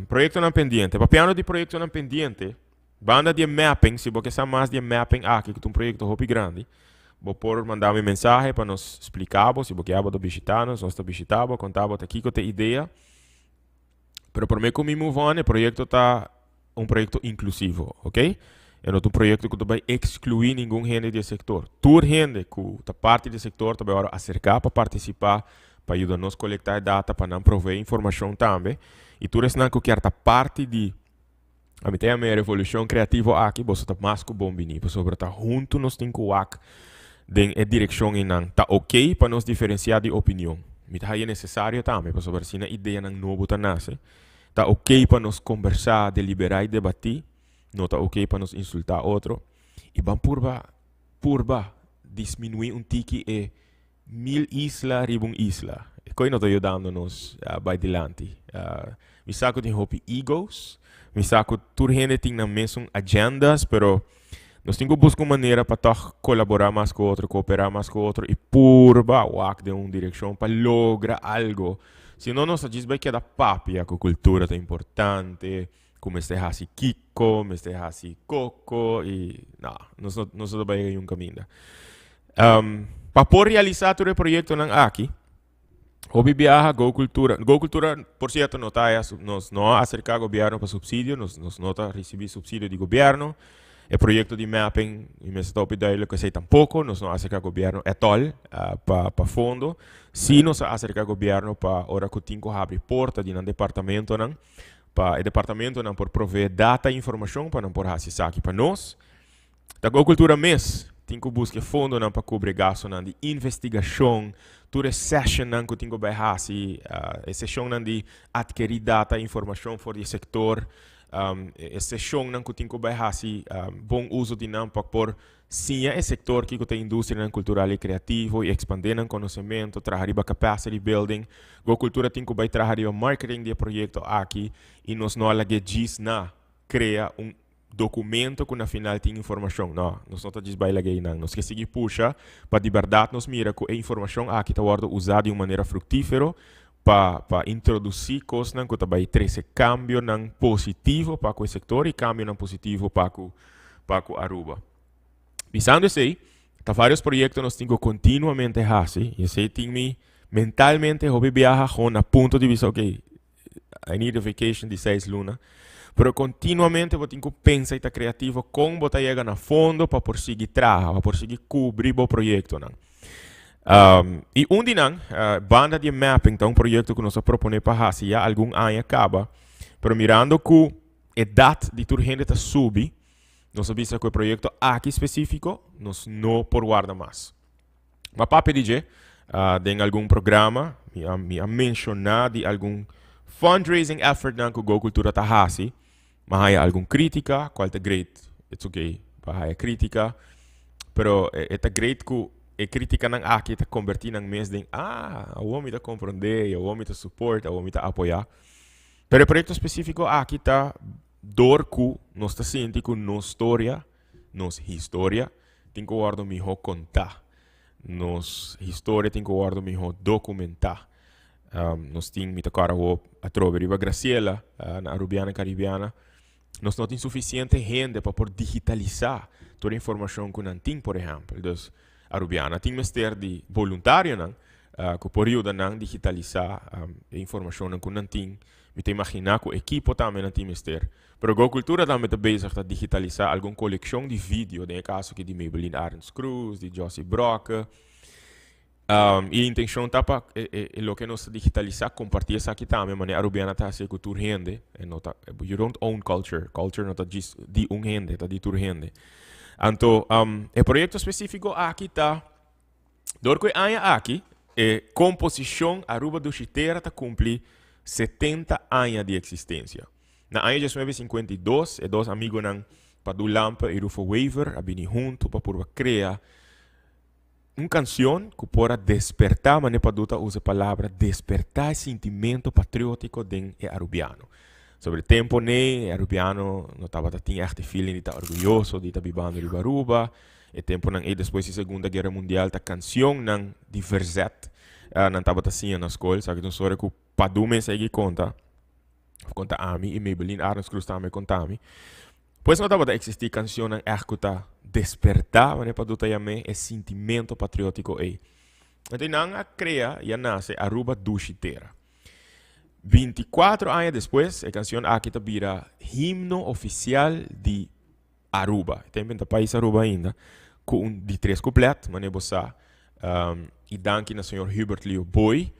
S1: Proyectonan pendiente. Papiando di proyectonan pendiente, Banda di e mapping, si bo ke sa mas di e mapping aki, ku ta un proyekto hopi grandi, bo por manda mi mensahe pa nos splika bo. Si bo ke bo ta bishita nos, nos ta bishita bo, konta bo ta kiko ta e idea. Pero prome ku mi move on, e proyekto ta un proyekto inklusivo, ok? E no ta un proyekto ku ta bai ekskluí ningun hende di e sektor. Tur hende ku ta parti di e sektor ta bai wòrdu aserká pa partisipá, pa yuda nos kolektá e data, pa nan proveé informashon tambe. I tur esnan ku kier ta parti di Ami ta yama e revolucion creativo aki, boso ta mas cu bon bini, pasobra ta hunto nos tin cu wak den e direccion einan. Ta ok pa nos diferencia di opinion. Mi ta haya necesario tambe, pasobra asina ideanan nobo ta nace. Ta ok pa nos combersa, delibera y debati. No ta ok pa nos insulta otro. Y ban purba, purba disminui un tiki e Mil isla riba un isla. E koe no ta yudando nos bai dilanti. Mi sa ku tin hopi egos, mi sa ku tur hende tin nan mesun agendas, pero nos tin ku buska un manera pa tòg kolaborá mas ku otro, kooperá mas ku otro i purba wak den un direkshon pa logra algo. Si no nos ta djis bai keda papia ku kultura ta importante, ku mester hasi kiko, mester hasi koko i no, nos no nos no ta bai un kaminda. Pa por realisá tur e proyektonan aki, hopi biaha Go Cultura, Go Cultura por sierto no ta haya nos no a aserká gobièrnu pa supsidio, nos nos no ta risibí supsidio di gobièrnu. E proyekto di mapping, mi mester ta hopi duidelijk ku esei tampoko, nos no a aserká gobièrnu at all pa pa fondo. Sí nos a aserká gobièrnu pa ora ku tin ku habri porta di nan departamentonan, pa e departamentonan por proveé data i informashon pa nan por hasi esaki pa nos. Ta Go Cultura mes tin ku buska e fondonan pa kubri e gastonan di investigashon, tur e sessionnan ku tin ku bai hasi, e seshonnan di atkerí data i informashon for di e sektor, e seshonnan ku tin ku bai hasi bon uso di nan pa por Siña e sektor kiko ta industrianan kultural i kreativo i ekspandé nan konosementu, traha riba capacity building. Go Kultura tin ku bai traha riba marketing di e proyekto aki i nos no a lag'é djis na krea un dokumento ku na final tin informashon. No, nos no ta djis bai lag'é einan. Nos ke sigui pusha pa di bèrdat nos mira ku e informashon aki ta wòrdu usá di un manera fruktífero pa pa introdusí kosnan ku ta bai trese kambionan positivo pa ku e sektor i kambionan positivo pa ku pa ku Aruba. Bisando esei, ta varios proyecto nos tin ku continuamente hasi i esei tin mi mentalmente hopi biaha gewoon na punto di bisa ok, I need a vacation di seis luna. Pero continuamente bo tin ku pensa i ta creativo kon bo ta yega na fondo pa por sigui traha, pa por sigui kubri bo proyectonan. I un di nan, banda di e mapping, ta un proyecto ku nos a propone pa hasi ya algun aña kaba, pero mirando ku edat di tur hende ta subi, nos a bisa ku e proyekto aki spesífiko nos no por warda mas. Ma papia di dje, den algun programa mi a mi a menshoná di algun fundraising effortnan ku Go Cultura ta hasi, mi a haya algun krítika, kual ta great, it's okay pa haya krítika, pero e ta great ku e krítikanan aki ta kombertí nan mes den, ah, awor mi ta komprondé i awor mi ta support, awor mi ta apoyá. Pero e proyekto spesífiko aki ta dor ku nos ta sinti ku nos storia, nos historia, tin ku wòrdu mihó kontá. Nos historia tin ku wòrdu mihó dokumentá. Nos tin, mi ta kòrda awor atrobe riba Graciela, na Arubiana Caribiana, nos no tin sufisiente hende pa por digitalisá tur e informashon ku nan tin, por ehèmpel. Dus, Arubiana tin mester di boluntarionan ku por yuda nan digitalisá e informashonnan ku nan tin. Mi ta imaginá ku ekipo tambe nan tin mester. Pero Go Cultura tambe ta bezig ta digitalisá algun kolekshon di video, den e kaso aki di Maybelline Arends Cruz, di Jossy Brokke. E intencion ta pa loke nos digitalisa, comparti esaki tambe, manera Arubiana ta haci cu tur hende. E no ta, you don't own culture. Culture no ta just di un hende, ta di tur hende. Anto, e proyecto specifico aki ta, door cu aña aki, e composicion Aruba Dushi Tera ta cumpli 70 aña di existencia. Na aña 1952, e dos amigonan Padu Lampe y Rufo Wever a bini hunto pa purba crea un cancion cu por a desperta, manera Padu ta usa palabra, desperta e sentimento patriotico den e Arubiano. Sobre tempo ne, e Arubiano no tabata tin echt feeling di ta orguyoso, di ta bibando riba Aruba. E tempo nan e despues di Segunda Guerra Mundial ta cancion nan di verzet nan tabata siña na school. Sabi un storia cu Padu mes a conta, conta ami y Maybelline Arends Cruz tambe conta ami. Pues no tabata existi cancion nan echt cu ta desperta, manera Padu ta yam'e, e sentimento patriotico ei. Anto nan a crea y a nace Aruba Dushi Tera. 24 aña despues, e cancion aki ta bira himno oficial di Aruba. Tempo ta pais Aruba ainda, cu un di tres couplet, manera bo sa. Y danki na señor Hubert Leo Boy.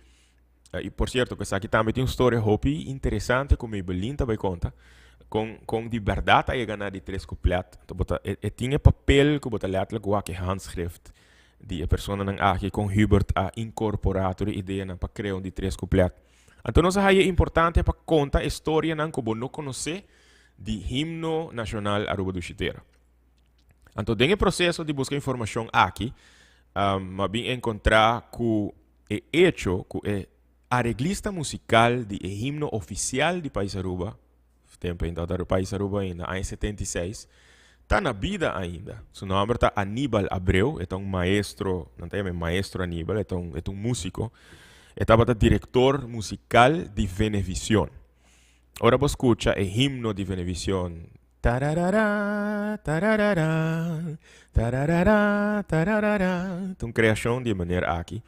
S1: Y por cierto, cu esaki tambe tin un storia hopi interesante cu Maybelline tambe conta. Con di berdad a yega na di tres couplet. Anto bo ta, e tin e papel cu bo ta letterlijk wak e handschrift di e personanan aki con Hubert a incorpora tur e ideanan pa crea un di tres couplet. Anto nos a haya importante pa conta e storianan cu bo no conoce di himno nacional Aruba Dushi Tera. Anto den e proceso di busca informacion aki, m'a bin encontra cu e hecho cu e areglista musical di e himno oficial di Pais Aruba, tempo ainda ta Pais Aruba ainda, aña 76, ta na bida ainda. Su nomber ta Aníbal Abreu, e ta un maestro, nan ta yama maestro Aníbal, e ta un musico. E tabata director musical di Venevisión. Ora bo scucha e himno di Venevisión, tararara, tararara, tararara, tararara, ta un creacion di meneer aki.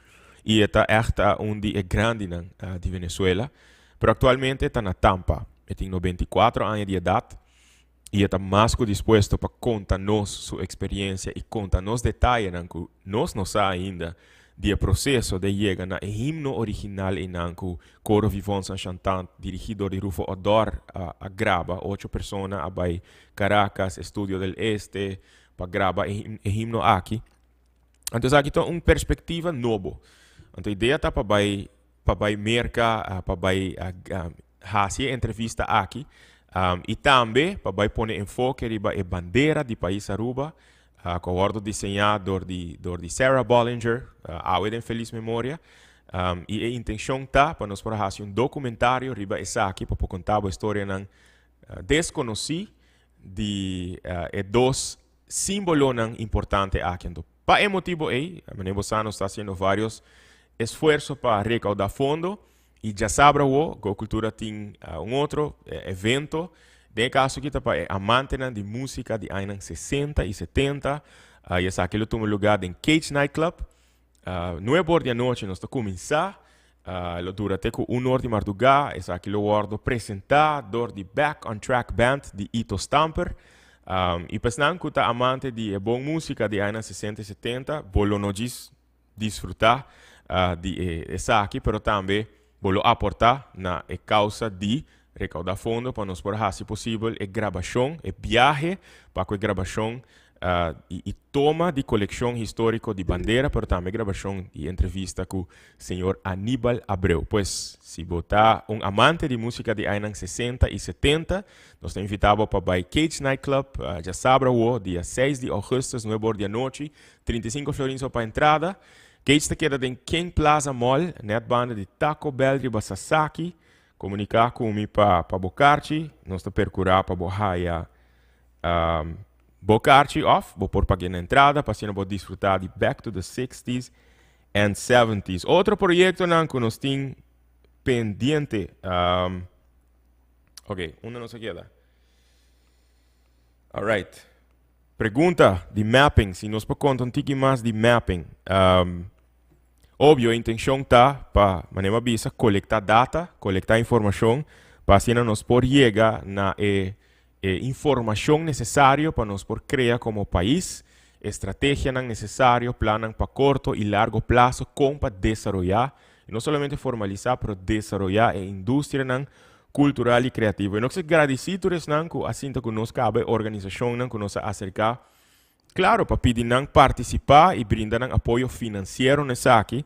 S1: Y ta echt un di e grandinan di Venezuela. Pero actualmente ta na Tampa. E tin 94 aña di edad. Y ta mas cu dispuesto pa conta nos su experiencia y conta nos detayenan cu nos no sa ainda di e proceso di yega na e himno original einan cu Coro Vivant Chantant, dirigi door di Rufo Odor, a graba. Ocho persona a bay Caracas, Estudio del Este, pa graba e himno aki. Anto aki ta un perspectiva nobo. Anto idea ta pa bay Merca, pa bay haci entrevista aki y tambe pa bay pone enfoke riba e bandera di pais Aruba, cu a wordo diseña door di Sarah Bollinger, awe den feliz memoria. Y e intencion ta pa nos por haci un documentario riba esaki pa conta e historianan desconoci di e dos simbolonan importante aki. Anto, pa e motibo ey, manera bo sa, nos ta haciendo varios esfuerso pa recauda fondo y diasabra awo, Go Cultura tin un otro evento. Den caso aki ta pa amantenan di musica di aña 60 y 70. Y esaki lo tuma lugar den Cage Nightclub. 9 or di anochi nos ta cuminsa. Lo dura te cu 1 or di marduga. Esaki lo wordo presenta door di Back on Track Band di Ito Stamper. Y pa esnan cu ta amante di bon musica di aña 60 y 70, bo lo no djis disfruta di esaki, pero tambe bo lo aporta na e causa di recauda fondo pa nos por haci posibel e grabacion, e viahe pa e grabacion y toma di coleccion historico di bandera, pero tambe grabacion di entrevista cu señor Aníbal Abreu. Pues, si bo ta un amante di musica di aña 60 y 70, nos ta invita pa bay Cage Nightclub, diasabra, dia 6 di augustus, 9 or di anochi, 35 florin so pa entrada. Cage ta keda den King Plaza Mall, net banda di Taco Bell riba Sasaki. Comunica cu mi pa bo carchi, nos ta percura pa bo haya bo carchi of bo por paga na entrada pa asina bo disfruta di Back to the 60s and 70s. Otro proyectonan cu nos tin pendiente. Ok, unda nos a keda? Alright. Pregunta di mapping. Si nos por conta un tiki mas di mapping. Obvio, intencion ta pa, manera bisa, colecta data, colecta informacion, pa asina nos por yega na e informacion necesario pa nos por crea como pais. Estrategianan necesario, plannan pa corto y largo plazo con pa desaroya, y no solamente formalisa, pero desaroya e industrianan cultural y creativo. Y nos ta gradici tur esnan cu a sinta cu nos caba, e organisacionnan cu nos a acerca, claro, pa pidi nan participa y brinda nan apoyo financiero na esaki.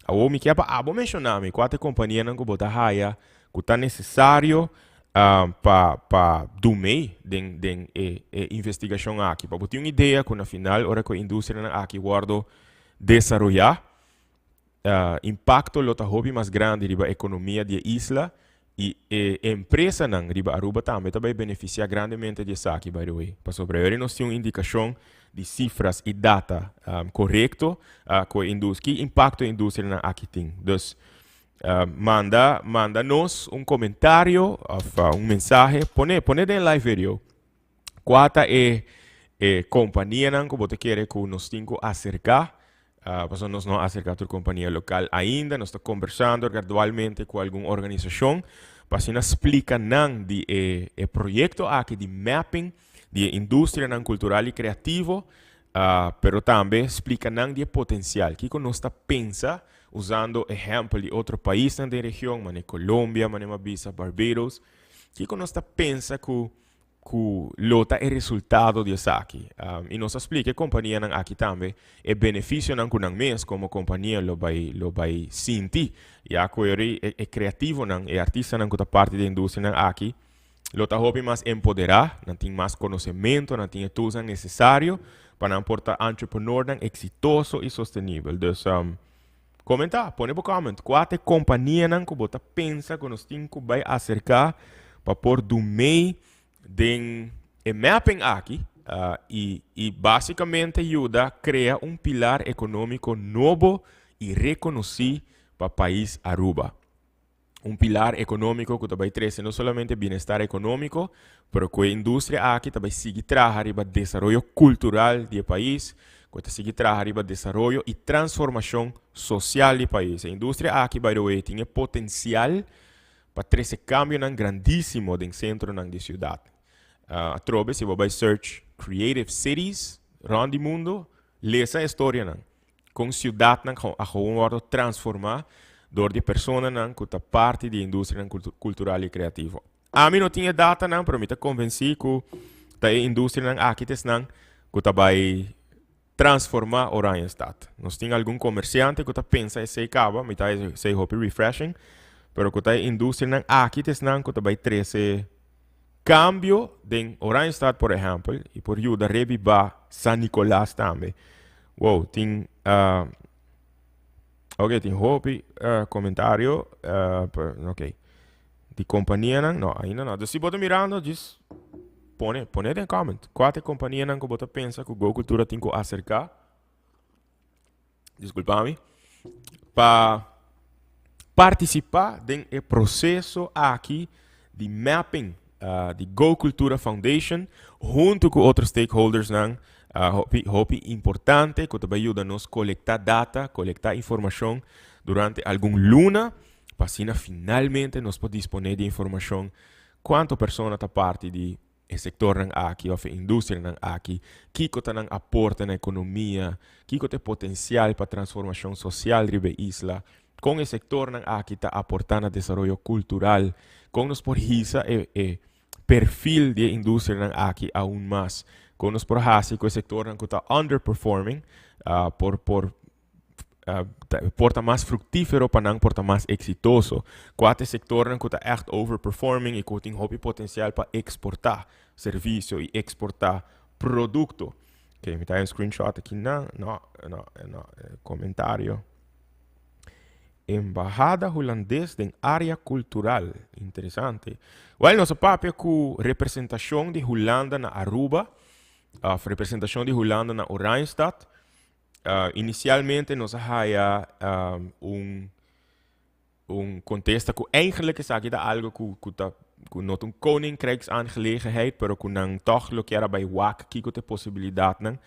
S1: Awor mi kier pa abo menciona mi cua ta e companianan cu bo ta haya cu ta necesario pa do mee den e investigacion aki. Pa bo tin un idea cu na final ora cu e industrianan aki wordo desaroya, impacto lo ta hopi mas grandi riba economia di e isla y e empresanan riba Aruba tambe ta bay beneficia grandemente di esaki, by the way. Pasobra ora nos tin un indicacion di cifras y data corecto cu e industria, ki impacto e industrianan aki tin. Dus manda nos un comentario of un mensahe, pone den live video. Cua ta e companianan cu bo ta kere cu nos tin cu acerca? Pasobra nos no a acerca tur compania local ainda, nos ta conversando gradualmente cu algun organisacion pa asina splica nan di e proyecto aki di mapping di e industrianan cultural y creativo, pero tambe splica nan di e potencial. Kico nos ta pensa usando ehempel di otro paisnan den region, mane Colombia, mane Mabisa, Barbados. Kico nos ta pensa cu lo ta e resultado di esaki? Y nos a splica e companianan aki tambe e beneficionan cu nan mes como compania lo bay sinti. Ya cu e creativonan, e artistanan cu ta parti di e industrianan aki, lo ta hopi mas empodera, nan tin mas conocemento, nan tin e toolsnan necesario pa nan por ta entrepreneurnan exitoso y sostenibel. Dus comenta, pone bo comment. Cua ta e companianan cu bo ta pensa cu nos tin cu bay acerca pa por do mee den e mapping aki y basicamente yuda crea un pilar economico nobo y reconoci pa pais Aruba? Un pilar economico cu ta bay trece no solamente bienestar economico, pero cu e industria aki ta bay sigui traha riba desaroyo cultural di e pais, cu ta sigui traha riba desaroyo y transformacion social di e pais. E industria aki, by the way, tin e potencial pa trece cambionan grandisimo den centronan di ciudad. Atrobe, si bo bay search creative cities rond di mundo, lesa e historianan. Con ciudadnan a gewoon wordo transforma door di personanan cu ta parti di industrianan cultural y creativo. Ami no tin e datanan, pero mi ta convenci cu ta e industrianan aki ta esnan cu ta bay transforma Oranjestad. Nos tin algun comerciante cu ta pensa esey caba, mi ta esey hopi refreshing, pero cu ta e industrianan aki ta esnan cu ta bay trece cambio den Oranjestad, por ehempel, y por yuda reviva San Nicolas tambe. Wow, tin ok, tin hopi comentario, ok. Di companianan, no, ainda no. Dus si bo ta mirando, just pone den comment. Cua ta e companianan cu bo ta pensa cu Go Cultura tin cu acerca? Disculpa mi. Pa participa den e proceso aki di mapping di Go Cultura Foundation hunto cu otro stakeholders nan hopi, hopi importante cu ta bay yuda nos colecta data, colecta informacion durante algun luna pa asina finalmente nos por dispone di informacion cuanto persona ta parti di e sectornan aki of e industrianan aki, kico ta nan aporte na economia, kico ta e potencial pa transformacion social riba e isla, con e sectornan aki ta aporta na desaroyo cultural, con nos por hisa e perfil di e industrianan aki aun mas, con nos por haci cu e sectornan cu ta underperforming por ta mas fructífero pa nan por ta mas exitoso. Cua ta e sectornan cu ta echt overperforming y cu tin hopi potencial pa exporta servicio y exporta producto? Ok, mi ta un screenshot aki na, no, no, no, comentario. Embahada Hulandes den area cultural. Interesante. Well, nos a papia cu representacion di Hulanda na Aruba, of representacion di Hulanda na Oranjestad. Inicialmente nos a haya un contesta cu eigenlijk esaki ta algo cu no ta un koninkrijksaangelegenheid, pero cu nan toch lo kier a bay wak kico ta e posibilidadnan.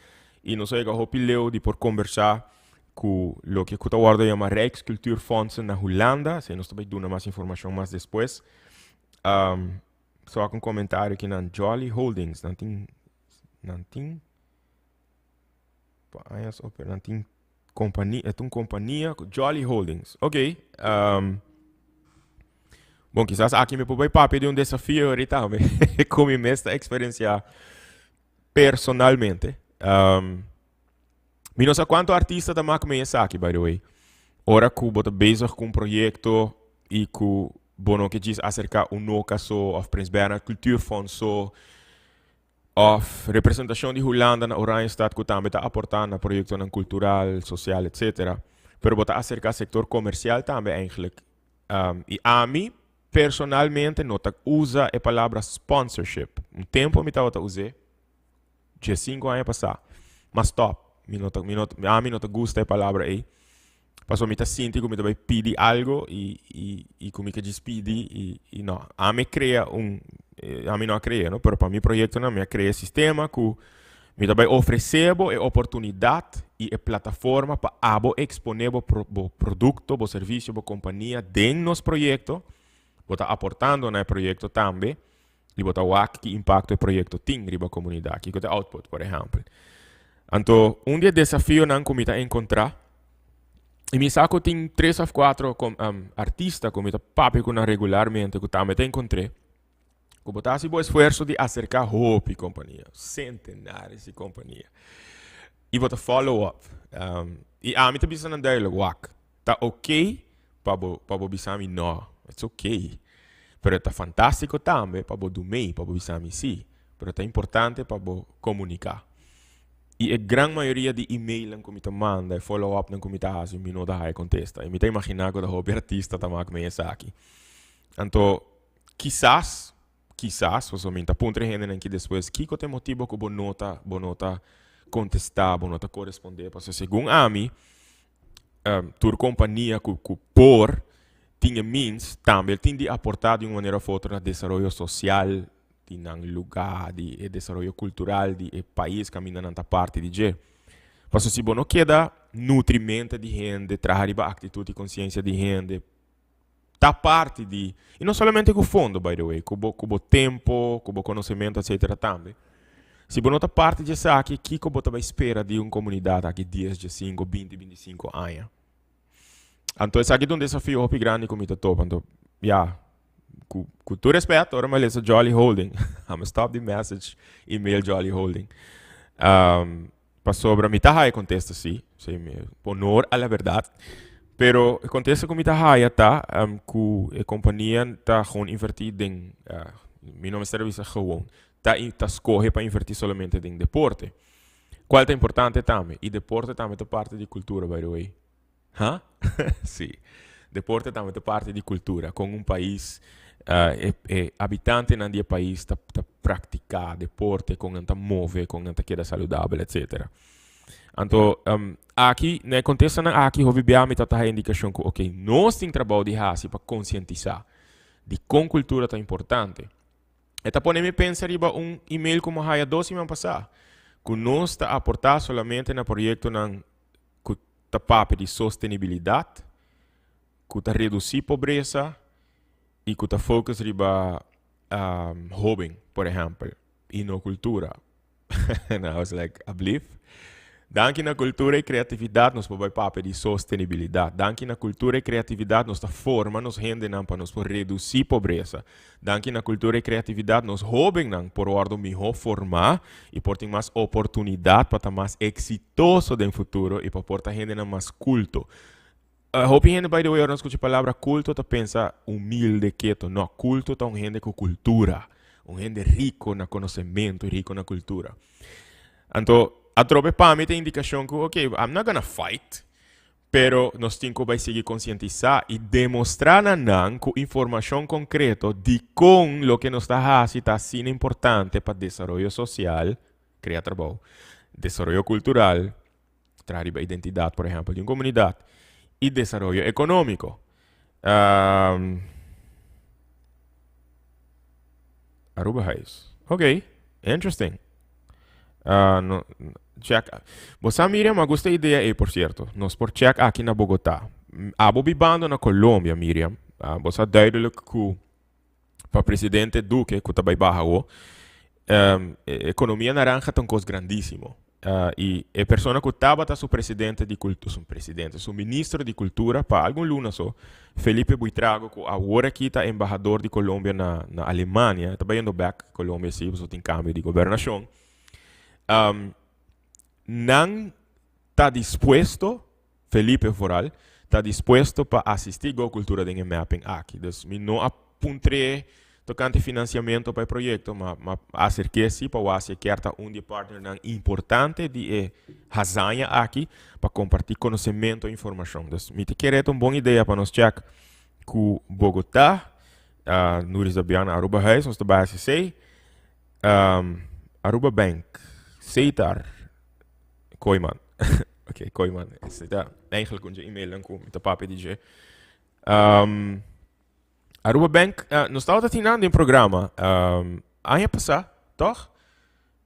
S1: Y nos a yega hopi leu di por conversa cu loke cu ta wordo yama Rijkscultuurfondsen na Hulanda. Asina nos ta bay duna mas informacion mas despues. So un comentario aki nan Jolly Holdings, nan tin. Pa añas op nan tin compania, het un compania Jolly Holdings. Oké. Bon, quizás aki mi por bay papia di un desafio ahorita me cu mi mes ta experiencia personalmente. Mi no sa cuanto artista ta mak mee esaki, by the way. Ora cu bo ta bezig cu un proyecto y cu bo no ke djis acerca Unoca so of Prins Bernhard Cultuurfonds so of representacion di Hulanda na Oranjestad cu tambe ta aporta na proyectonan cultural, social, etcetera. Pero bo ta acerca sector comercial tambe eigenlijk. Y ami personalmente no ta usa e palabra sponsorship. Un tempo mi tabata us'é, 15 aña pasá. Ma stop. Mi no ta, mi no, ami no ta gusta e palabra ei. Pasobra mi ta sinti ku mi ta bai pidi algo i i i ku mi ke djis pidi i i no. Ami krea un, ami no a krea no, pero pa mi proyektonan mi a krea e sistema ku mi ta bai ofresé bo e oportunidat i e plataforma pa abo eksponé bo bo produkto, bo servisio, bo kompania den nos proyekto. Bo ta aportando na e proyekto tambe i bo ta wak ki impakto e proyekto tin riba komunidat, kiko ta e output, por ehèmpel. Anto, un di e desafionan ku mi ta enkontrá, i mi sa ku tin tres òf kuatro artista ku mi ta papia ku nan regularmente ku tambe ta enkontr'é, ku bo ta hasi bo esfuerso di aserká hopi kompania, sentenares di kompania, i bo ta follow up. I ami ta bisa nan duidelijk, wak, ta oké pa bo pa bo bisa mi no, it's oké. Pero ta fantástiko tambe pa bo dumei, pa bo bisa mi sí. Pero ta importante pa bo komuniká. I e gran mayoria di emailnan ku mi ta manda, e follow upnan ku mi ta hasi, mi no ta haya kontesta. I mi ta imaginá ku ta hopi artista ta mak mei esaki. Anto, kisas, kisas, pasobra mi ta puntra e hendenan aki despues, kiko ta e motibu ku bo no ta, bo no ta kontestá, bo no ta korespondé? Pasobra segun ami, tur kompania ku ku por tin e means tambe tin di aportá di un manera of otro na desaroyo sosial di nan lugá, di e desaroyo kultural di e pais kaminda nan ta parti di dje. Pasobra si bo no keda nutri mente di hende, traha riba aktitut i konsiensia di hende, ta parti di, i no solamente ku fondo by the way, ku bo ku bo tempo, ku bo konosementu etcetera tambe. Si bo no ta parti di esaki, kiko bo ta bai spera di un komunidat aki dies, diesinko, binti, bintisinko aña? Anto esaki ta un desafio hopi grandi ku mi ta topa. Anto, ya, ku ku tur respet, ora mi a lesa Jolly Holding, a stop di message email Jolly Holding. Pasobra mi ta haya kontesta si, si, honor a la bèrdat, pero e kontesta ku mi ta haya ta ku e kompania ta gewoon invertí den, mi no mester a bisa gewoon, ta ta skohe pa invertí solamente den deporte, kual ta importante tambe, i deporte tambe ta parti di kultura by the way. Ha? Sí. Deporte tambe ta parti di kultura. Kon un pais, e e habitantenan di e pais ta ta praktiká deporte, kon nan ta move, kon nan ta keda saludabel, etsetera. Anto, aki, na e kontestanan aki hopi bia mi ta ta haña indikashon ku oke, nos tin trabou di hasi pa konsientisá di kon kultura ta importante. E ta pone mi pensa riba un email ku mi a haya dos siman pasá, ku nos ta aportá solamente na proyektonan ku ta papia di sostenibilidat, ku ta redusí pobresa i ku ta focus riba hóben, por ehèmpel, i no kultura. And I was like, ablief? Danki na kultura i kreatividat nos por bai papia di sostenibilidat. Danki na kultura i kreatividat nos ta forma nos hendenan pa nos por redusí pobresa. Danki na kultura i kreatividat nos hóbennan por wòrdu mihó formá i por tin mas oportunidat pa ta mas eksitoso den futuro i pa por ta hendenan mas kulto. Hopi hende by the way ora nan skucha e palabra kulto ta pensa humilde, keto. No, kulto ta un hende ku kultura, un hende riko na konosementu, riko na kultura. Anto atrobe pa mi ta indikashon ku ok, I'm not gonna fight. Pero nos tin ku bai sigui konsientisá i demostrá na nan ku informashon konkreto dikon loke nos ta hasi ta asina importante pa desaroyo sosial, krea trabou, desaroyo kultural, traha riba identidat por ehèmpel di un komunidat, i desaroyo ekonómiko. Arubahuis. Ok, interesting. No, check. Bo sa Miriam, a gusta e idea ei por cierto. Nos por check aki na Bogotá. Abo bibando na Colombia, Miriam. Bo sa duidelijk ku pa presidente Duque, ku ta bai baha awo, economia naranja ta un kos grandísimo. Y e persona cu tabata su presidente di cultura, su presidente, su ministro di cultura pa algun luna so, Felipe Buitrago, cu awor aki ta embahador di Colombia na Alemania, ta bayendo back Colombia si, so tin cambio di gobernacion. Nan ta dispuesto, Felipe vooral, ta dispuesto pa asisti Go Cultura den mapping aki. Dus mi no a puntr'e tocante financiamento pa e proyecto, ma acerca si pa wak kier ta un di partnernan importante di e hazaña aki pa comparti conocimento y informacion. Dus mi ta kere un bon idea pa nos check cu Bogotá, Nuris Dabiana, Aruba Huis, nos ta ACC, Aruba Bank, Setar, Kooyman. Oké, Kooyman. Esey ta eigenlijk un e-mail dan cu ta papia DJ. Aruba Bank, nos tabata tin den programa aña pasa, toch?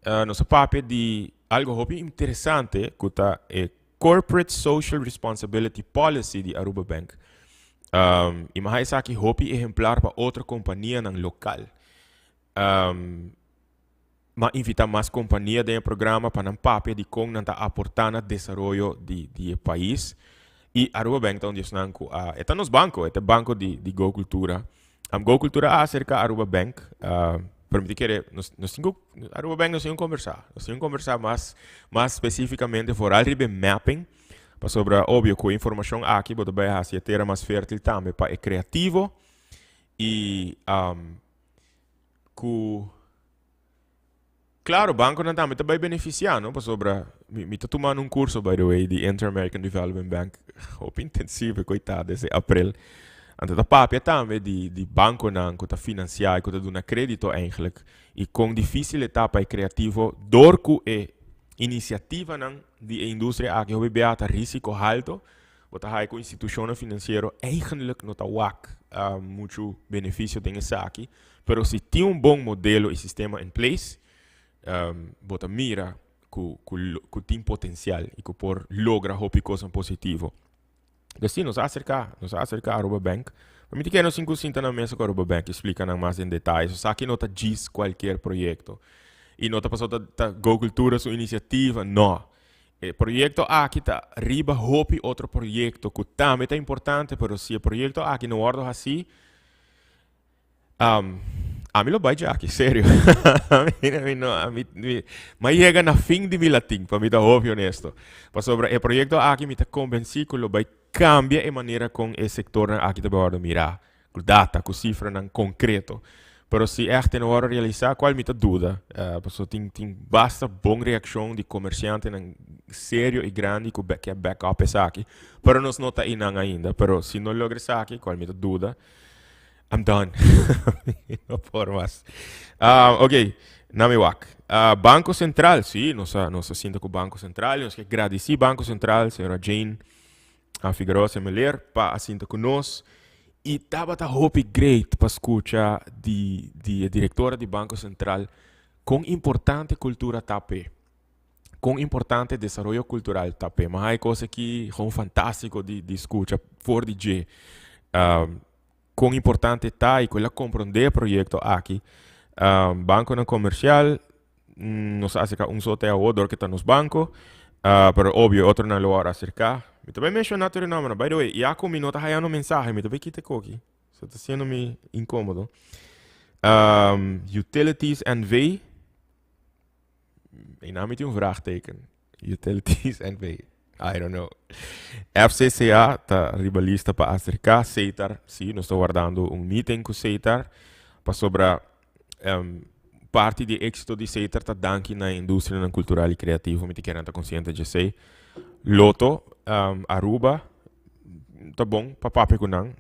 S1: Nos papia di algo hopi interesante cu ta e Corporate Social Responsibility Policy di Aruba Bank. Y m'a haya esaki hopi ehemplar pa otro companianan local. M'a invita mas compania den programa pa nan papia di con nan ta aporta na desaroyo di pais. Y Aruba Bank ta un di esnan cu e ta nos banco, e ta banco di Go Cultura. Go Cultura a acerca Aruba Bank, permiti kere, nos tin Aruba Bank nos tin conversa. Nos tin conversa mas specificamente vooral riba mapping, pasobra obvio cu informacion aki bo ta bay haci tera mas fértil tambe pa e creativo y cu claro, banconan tambe ta bay beneficia, no? Pasobra mi ta tumando un curso, by the way, di Inter-American Development Bank, hopi intensivo, coitado, desde april. Anto ta papia tambe di banconan cu ta financia y cu ta duna credito eigenlijk y con dificil e ta pa e creativo door cu e iniciativanan di e industria aki hopi bia ta risico halto, bo ta haya cu institucionnan financiero eigenlijk no ta wak mucho beneficio den esaki, pero si tin un bon modelo y sistema in place, bo ta mira cu tin potencial y cu por logra hopi cos positivo. Dus si, nos a acerca Aruba Bank. Ma mi ta kere nos sinta na mesa cu Aruba Bank explica nan mas en detaye. So esaki no ta djis cualkier proyecto. Y no ta paso ta Go Cultura su iniciativa, no. E proyecto aki ta riba hopi otro proyecto cu tambe ta importante, pero si e proyecto aki no wordo asina, ami lo bay aki, serio. Ami no, ami, m'a yega na fin di mi latin, pa mi ta hopi honesto. Pasobra e proyecto aki mi ta convenci cu lo bay cambia e manera con e sector aki ta wordo mira, cu data, cu cifranan concreto. Pero si echt no wordo realisa, cual mi ta duda, paso tin basta bon reaccion di comerciantenan serio y grandi cu ke back up esaki. Pero nos no ta einan ainda. Pero si no logra esaki, cual mi ta duda, I'm done. No por mas. Ok, laga mi wak. Banco Central, si, nos a sinta cu Banco Central. Nos kier gradici Banco Central, señora Jane Figueroa Semeler, pa a sinta cu nos. Y tabata hopi great pa scucha di directora di Banco Central con importante cultura ta p'e. Con importante desaroyo cultural ta p'e. Mas e cos aki gewoon fantastico di scucha for di dje. Con importante ta y con el a comprende e proyecto aki. Banconan comercial, nos a acerca un so te awo door cu ta nos banco, pero obvio otronan lo a acerca. Mi ta bay menciona tur e nombernan. By the way, ya cu mi no ta hayando mensahe, mi ta bay kita coki. So ta haciendo mi incomodo. Utilities NV. E naam tin un vraagteken. Utilities NV. I don't know. FCCA ta riba lista pa acerca. Setar, si, nos ta wardando un meeting cu Setar pasobra parti di exito di Setar ta danki na industria cultural y creativo, mi ta kere ta consciente di esey. Lotto, Aruba, ta bon pa papia cu nan.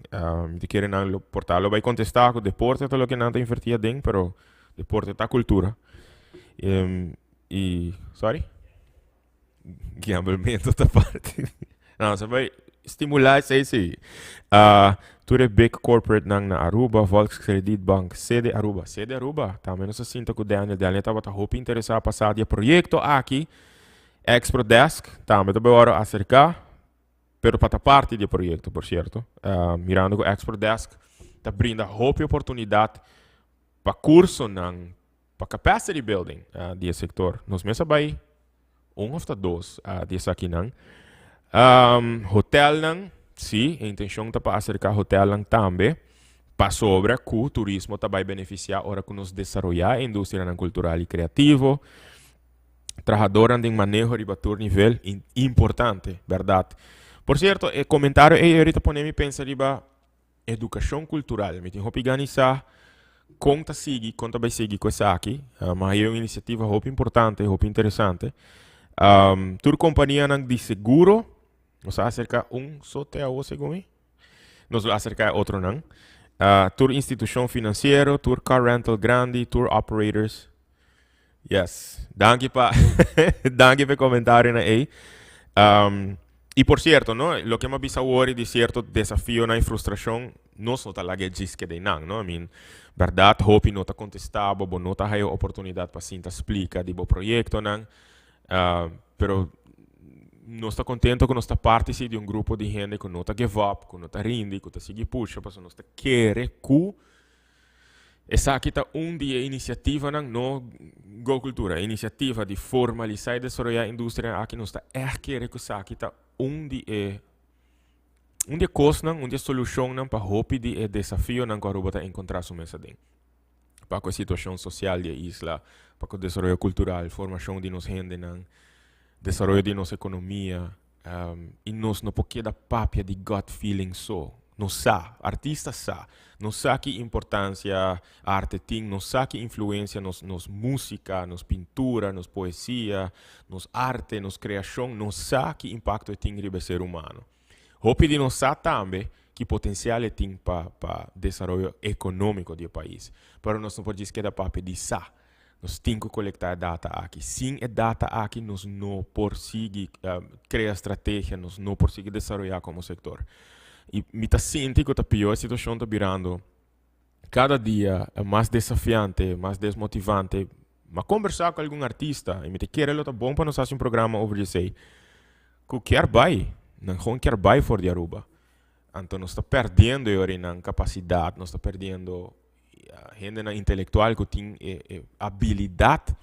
S1: Mi ta kere nan lo por ta lo bay contesta cu deporte ta loke nan ta inverti aden, pero deporte ta cultura. Y, sorry? Gamblemento ta parti. No, bo bay stimula esey si. Tur e big corporate nan na Aruba, Volkskredietbank, CD Aruba. CD Aruba, tambe nos a sinta cu Daniel. Daniel tabata hopi interesa pa sa di e proyecto aki. Expro Desk, tambe ta bay wordo acerca, pero pa ta parti di e proyecto, por cierto. Mirando cu Expro Desk ta brinda hopi oportunidad pa cursonan, pa capacity building di e sector. Nos mes a bay Un of ta dos di esakinan. Hotelnan, si, e intencion ta pa acerca hotelnan tambe, pasobra cu turismo ta bay beneficia ora cu nos desaroya e industrianan cultural y creativo. Trahadornan den maneho riba tur nivel, importante, berdad. Por cierto, e comentario ey ahorita pone mi pensa riba Edukashon kultural. Mi tin hopi gana i sa kon ta sigui, kon ta bai sigui ku esaki. Ma e un inisiativa hopi importante, hopi interesante. Tur kompanianan di seguro, nos a aserká un so te awo segun mi. Nos lo aserká e otronan. Tur institushon finansiero, tur car rental grandi, tour operators. Yes. Danki pa danki pa e comentarionan ey. Y por cierto, no, loke mi a bisa awor di cierto desafionan y frustracion, nos no ta laga e djis keda eynan, no. I mean, berdad hopi no ta contesta bo, bo no ta haya oportunidad pa sinta splica di bo proyectonan. Pero nos ta contento cu nos ta parti si di un grupo di hende cu no ta give up, cu no ta rindi, cu ta sigui pusha, pasobra nos ta kere cu Esaki ta un di e inisiativanan, no Go Cultura, e inisiativa di formalisá i desaroyá e industrianan aki, nos ta ègt kere ku esaki ta un di e un di e kosnan, un di e solushonnan pa hopi di e desafionan ku Aruba ta enkontrá su mes aden. Pa ku e situashon sosial di e isla, pa ku desaroyo kultural, formashon di nos hendenan, desaroyo di nos ekonomia. I nos no por keda papia di gut feeling so. Nos sa, artista sa. Nos sa ki importancia arte tin, nos sa ki influencia nos nos musica, nos pintura, nos poesia, nos arte, nos creacion, nos sa ki impacto e tin riba e ser humano. Hopi di nos sa tambe ki potencial e tin pa pa desaroyo economico di e pais. Pero nos no por djis keda papia di sa. Nos tin ku kolektá e data aki. Sin e data aki nos no por sigui krea strategia, nos no por sigui desaroyá komo sektor. I mi ta sinti ku ta pió e situashon ta birando kada dia mas desafiante, mas desmotivante. Mi a kombersá ku algun artista i mi ta kere lo ta bon pa nos hasi un programa over di esei, ku kier bai, nan gewoon kier bai for di Aruba. Anto nos ta perdiendo e ora ei nan kapasidat, nos ta perdiendo Hendenan intelectual cu tin e e habilidad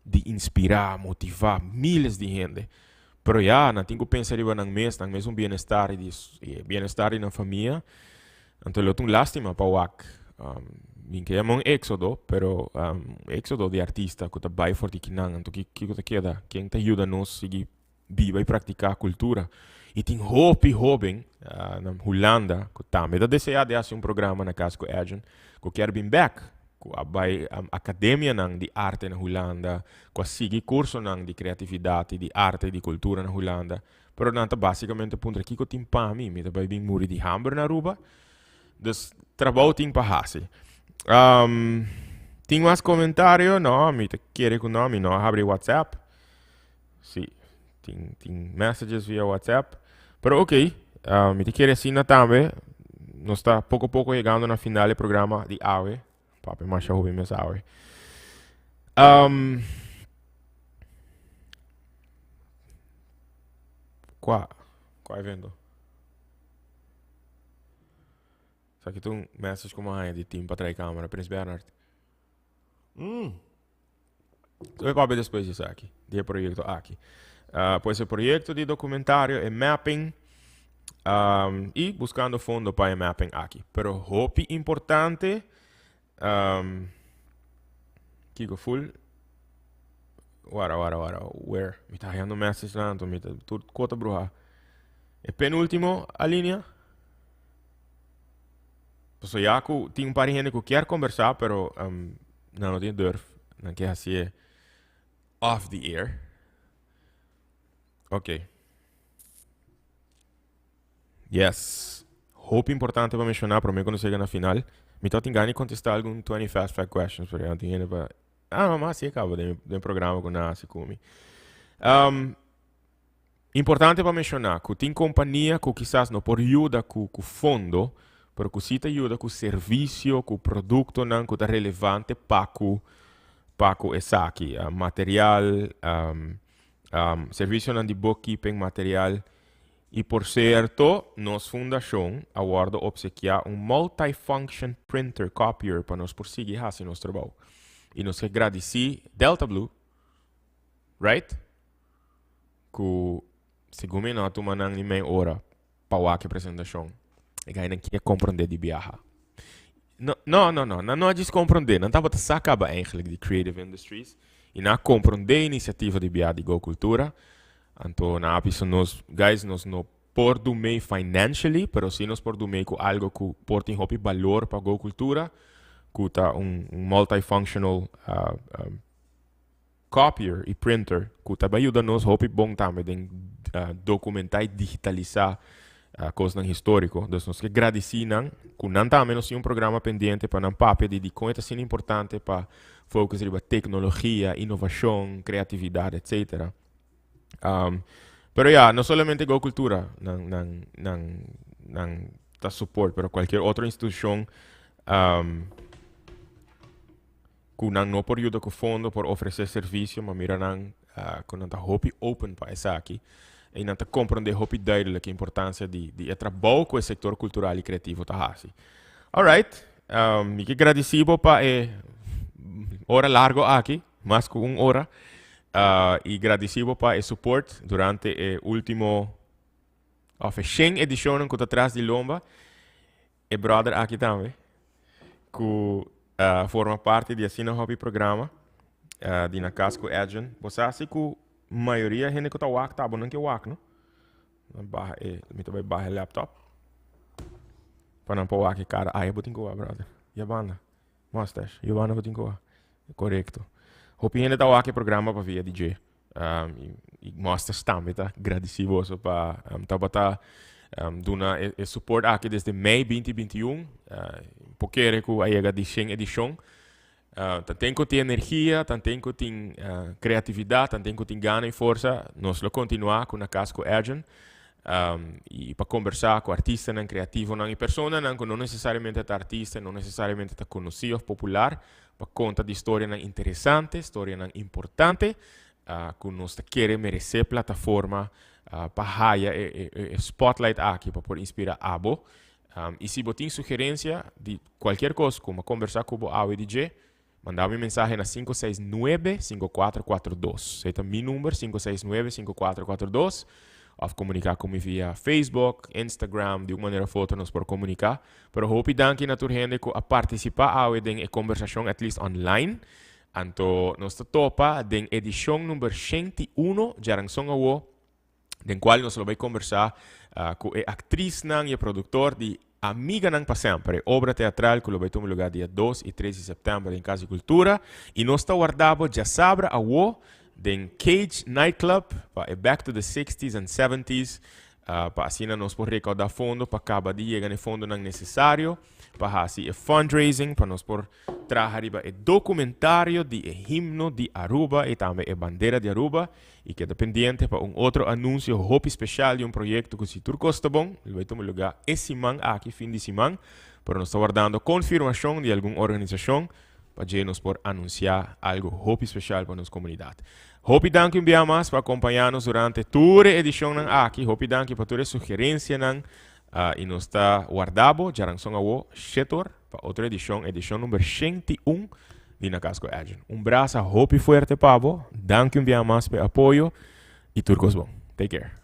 S1: di inspira, motiva miles di hende. Pero ya, nan tin cu pensa riba nan mes, nan mesun bienestar y di e bienestar di nan famia. Anto lo ta un lastima pa wak. Mi ke yama un exodo, pero un exodo di artista cu ta bay for di kinan. Anto kico ta keda? Ken ta yuda nos sigui biba y practica cultura. Y tin hopi hoben na Hulanda cu tambe ta desea di haci un programa na cas cu Edjean, cu kier bin bek, cu a bay academianan di arte na Hulanda, cu a sigui cursonan di creatividad y di arte y di cultura na Hulanda, pero nan ta basicamente puntra kico tin pa mi, mi ta bay bin muri di hamber na Aruba? Dus trabou tin pa haci. Tin mas comentario? No, mi ta kere cu no, mi no a habri WhatsApp. Sí, tin, tin messages via WhatsApp. Pero ok, uh, mi te quiere asina tambe. Nos ta poco poco llegando na final del programa di awe. Papi masha hopi mes awe. Qua, qua evento? Sa ki un message como haña di team pa trae camera, Prins Bernhard. Lo e papia despues di esaki, di e proyecto aki. Uh, pues e proyecto di documentario, e mapping, um, y buscando fondo pa e mapping aki. Pero hopi importante, um, Kiko full, wara, wara, wara, where? Mi ta hayando message na, anto mi ta tur kota bruha. E penúltimo alinea? Paso ya ku tin un par di hende ku kier kombersá, pero um, nan no tin durf. Nan ke hasié off the air. Ok. Yes. Hopi importante pa menshoná promé ku nos yega na final. Mi ta tin gana di kontestá algun 20 fast fact questions, pero ya no tin hende pa... Ah, no, mas sí kaba den, den programa ku nan hasi ku mi. Um, Importante pa menshoná ku tin kompania ku kisas no por yuda ku ku fondo, pero ku si ta yuda ku servisio, ku produktonan ku ta relevante pa ku pa ku esaki. Material, servisionan di bookkeeping, material. I por sierto, nos fundashon a wòrdu opsekiá un multi-function printer copier pa nos por sigui hasi nos trabou. I nos ke gradisí Delta Blue, right? Ku segun mi no a tuma nan ni mei ora pa wak e presentashon. E gainan kier komprondé di biaha. No, no, no, no. Nan no a djis komprondé. Nan tabata sa kaba eigenlijk di creative industries. I nan a komprondé e inisiativa di biaha di Go Cultura. Anto nan a bisa nos, guys, nos no por do mee financially, pero si nos por do mee ku algo ku por tin hopi balor pa Go Cultura, ku ta un, un multifunctional copier y printer ku ta bai yuda nos hopi bon tambe den documentá y digitalisá kosnan históriko. Dus nos ke gradisí nan ku nan tambe nos tin un programa pendiente pa nan papia di dikon e ta asina importante pa focus riba teknologia, inovashon, kreatividat, etcetera. Pero ya, no solamente Go Cultura nan nan nan nan ta support, pero cualkier otro institushon Ku nan no por yuda ku fondo por ofresé servisio, ma mira nan ku nan ta hopi open pa esaki i nan ta komprondé hopi duidelijk e importansia di di e trabou ku e sektor kultural i kreativo ta hasi. Alright, mi ke gradisí bo pa e ora largo aki, mas ku un ora, i gradisí bo pa e support durante e último òf e shen edishonnan ku ta tras di lomba. E brother aki tambe ku a forma parti di asina hopi programa di Na Cas ku Edjean. Bo sa si ku mayoria hende ku ta wak ta abo nan ke wak no. Nan baha e, mi ta bai baha e laptop pa nan por wak e kara. Aya bo tin ku wak brother. Ya banda. Mustache. Ya banda bo tin ku wak. Korekto. Hopi hende ta wak e programa pa via di dje. I Masters tambe ta gradisí boso pa tabata duna e support aki desde mei 2021. Por kere ku a yega di shen edishon. Tanten ku tin energia, tanten ku tin kreatividat, tanten ku tin gana i forsa, nos lo kontinuá ku Na Kas ku Edjean. I pa kombersá ku artistanan, kreativonan i personanan ku no nesesariamente ta artista, no nesesariamente ta konosí òf popular, pa konta di storianan interesante, storianan importante, ku nos ta kere meresé plataforma pa haya e spotlight aki pa por inspirá abo. I si bo tin sugerensia di kualkier kos ku mi a kombersá ku bo awe di dje, manda mi mensahe na 569 5442. Esei ta mi number, 569 5442. Òf komuniká ku mi via Facebook, Instagram, di un manera òf otro nos por komuniká. Pero hopi danki na tur hende ku a partisipá awe den e kombersashon at least online. Anto nos ta topa den edishon number 101 djaranson awo den kual nos lo bai kombersá ku e aktrisnan i e produktor di Amiganan pa Semper, e obra teatral ku lo bai tuma lugá dia 2 i 3 di sèptèmber den Kas di Kultura. I nos ta warda bo djasabra awo den Cage Nightclub pa e Back to the Sixties and Seventies pa asina nos por recaudá fondo pa caba di yega na e fondonan necesario pa haci e fundraising pa nos por traha riba e documentario di e himno di Aruba y tambe e bandera di Aruba y keda pendiente pa un otro anuncio hopi special di un proyecto cu si tur cos ta bon lo bay tuma lugar e siman aki fin di siman pero nos ta wardando confirmacion di algun organisacion pa dje nos por anuncia algo hopi special pa nos comunidad. Hopi danki un bia mas pa acompaña nos durante tur e edicionnan aki. Hopi danki pa tur e sugerencianan y nos ta warda bo djaranson awo shetor pa otro edicion, edicion number 101 di Na Cas cu Edjean. Un brasa hopi fuerte pa bo. Danki un bia mas pa e apoyo y tur cos bon. Take care.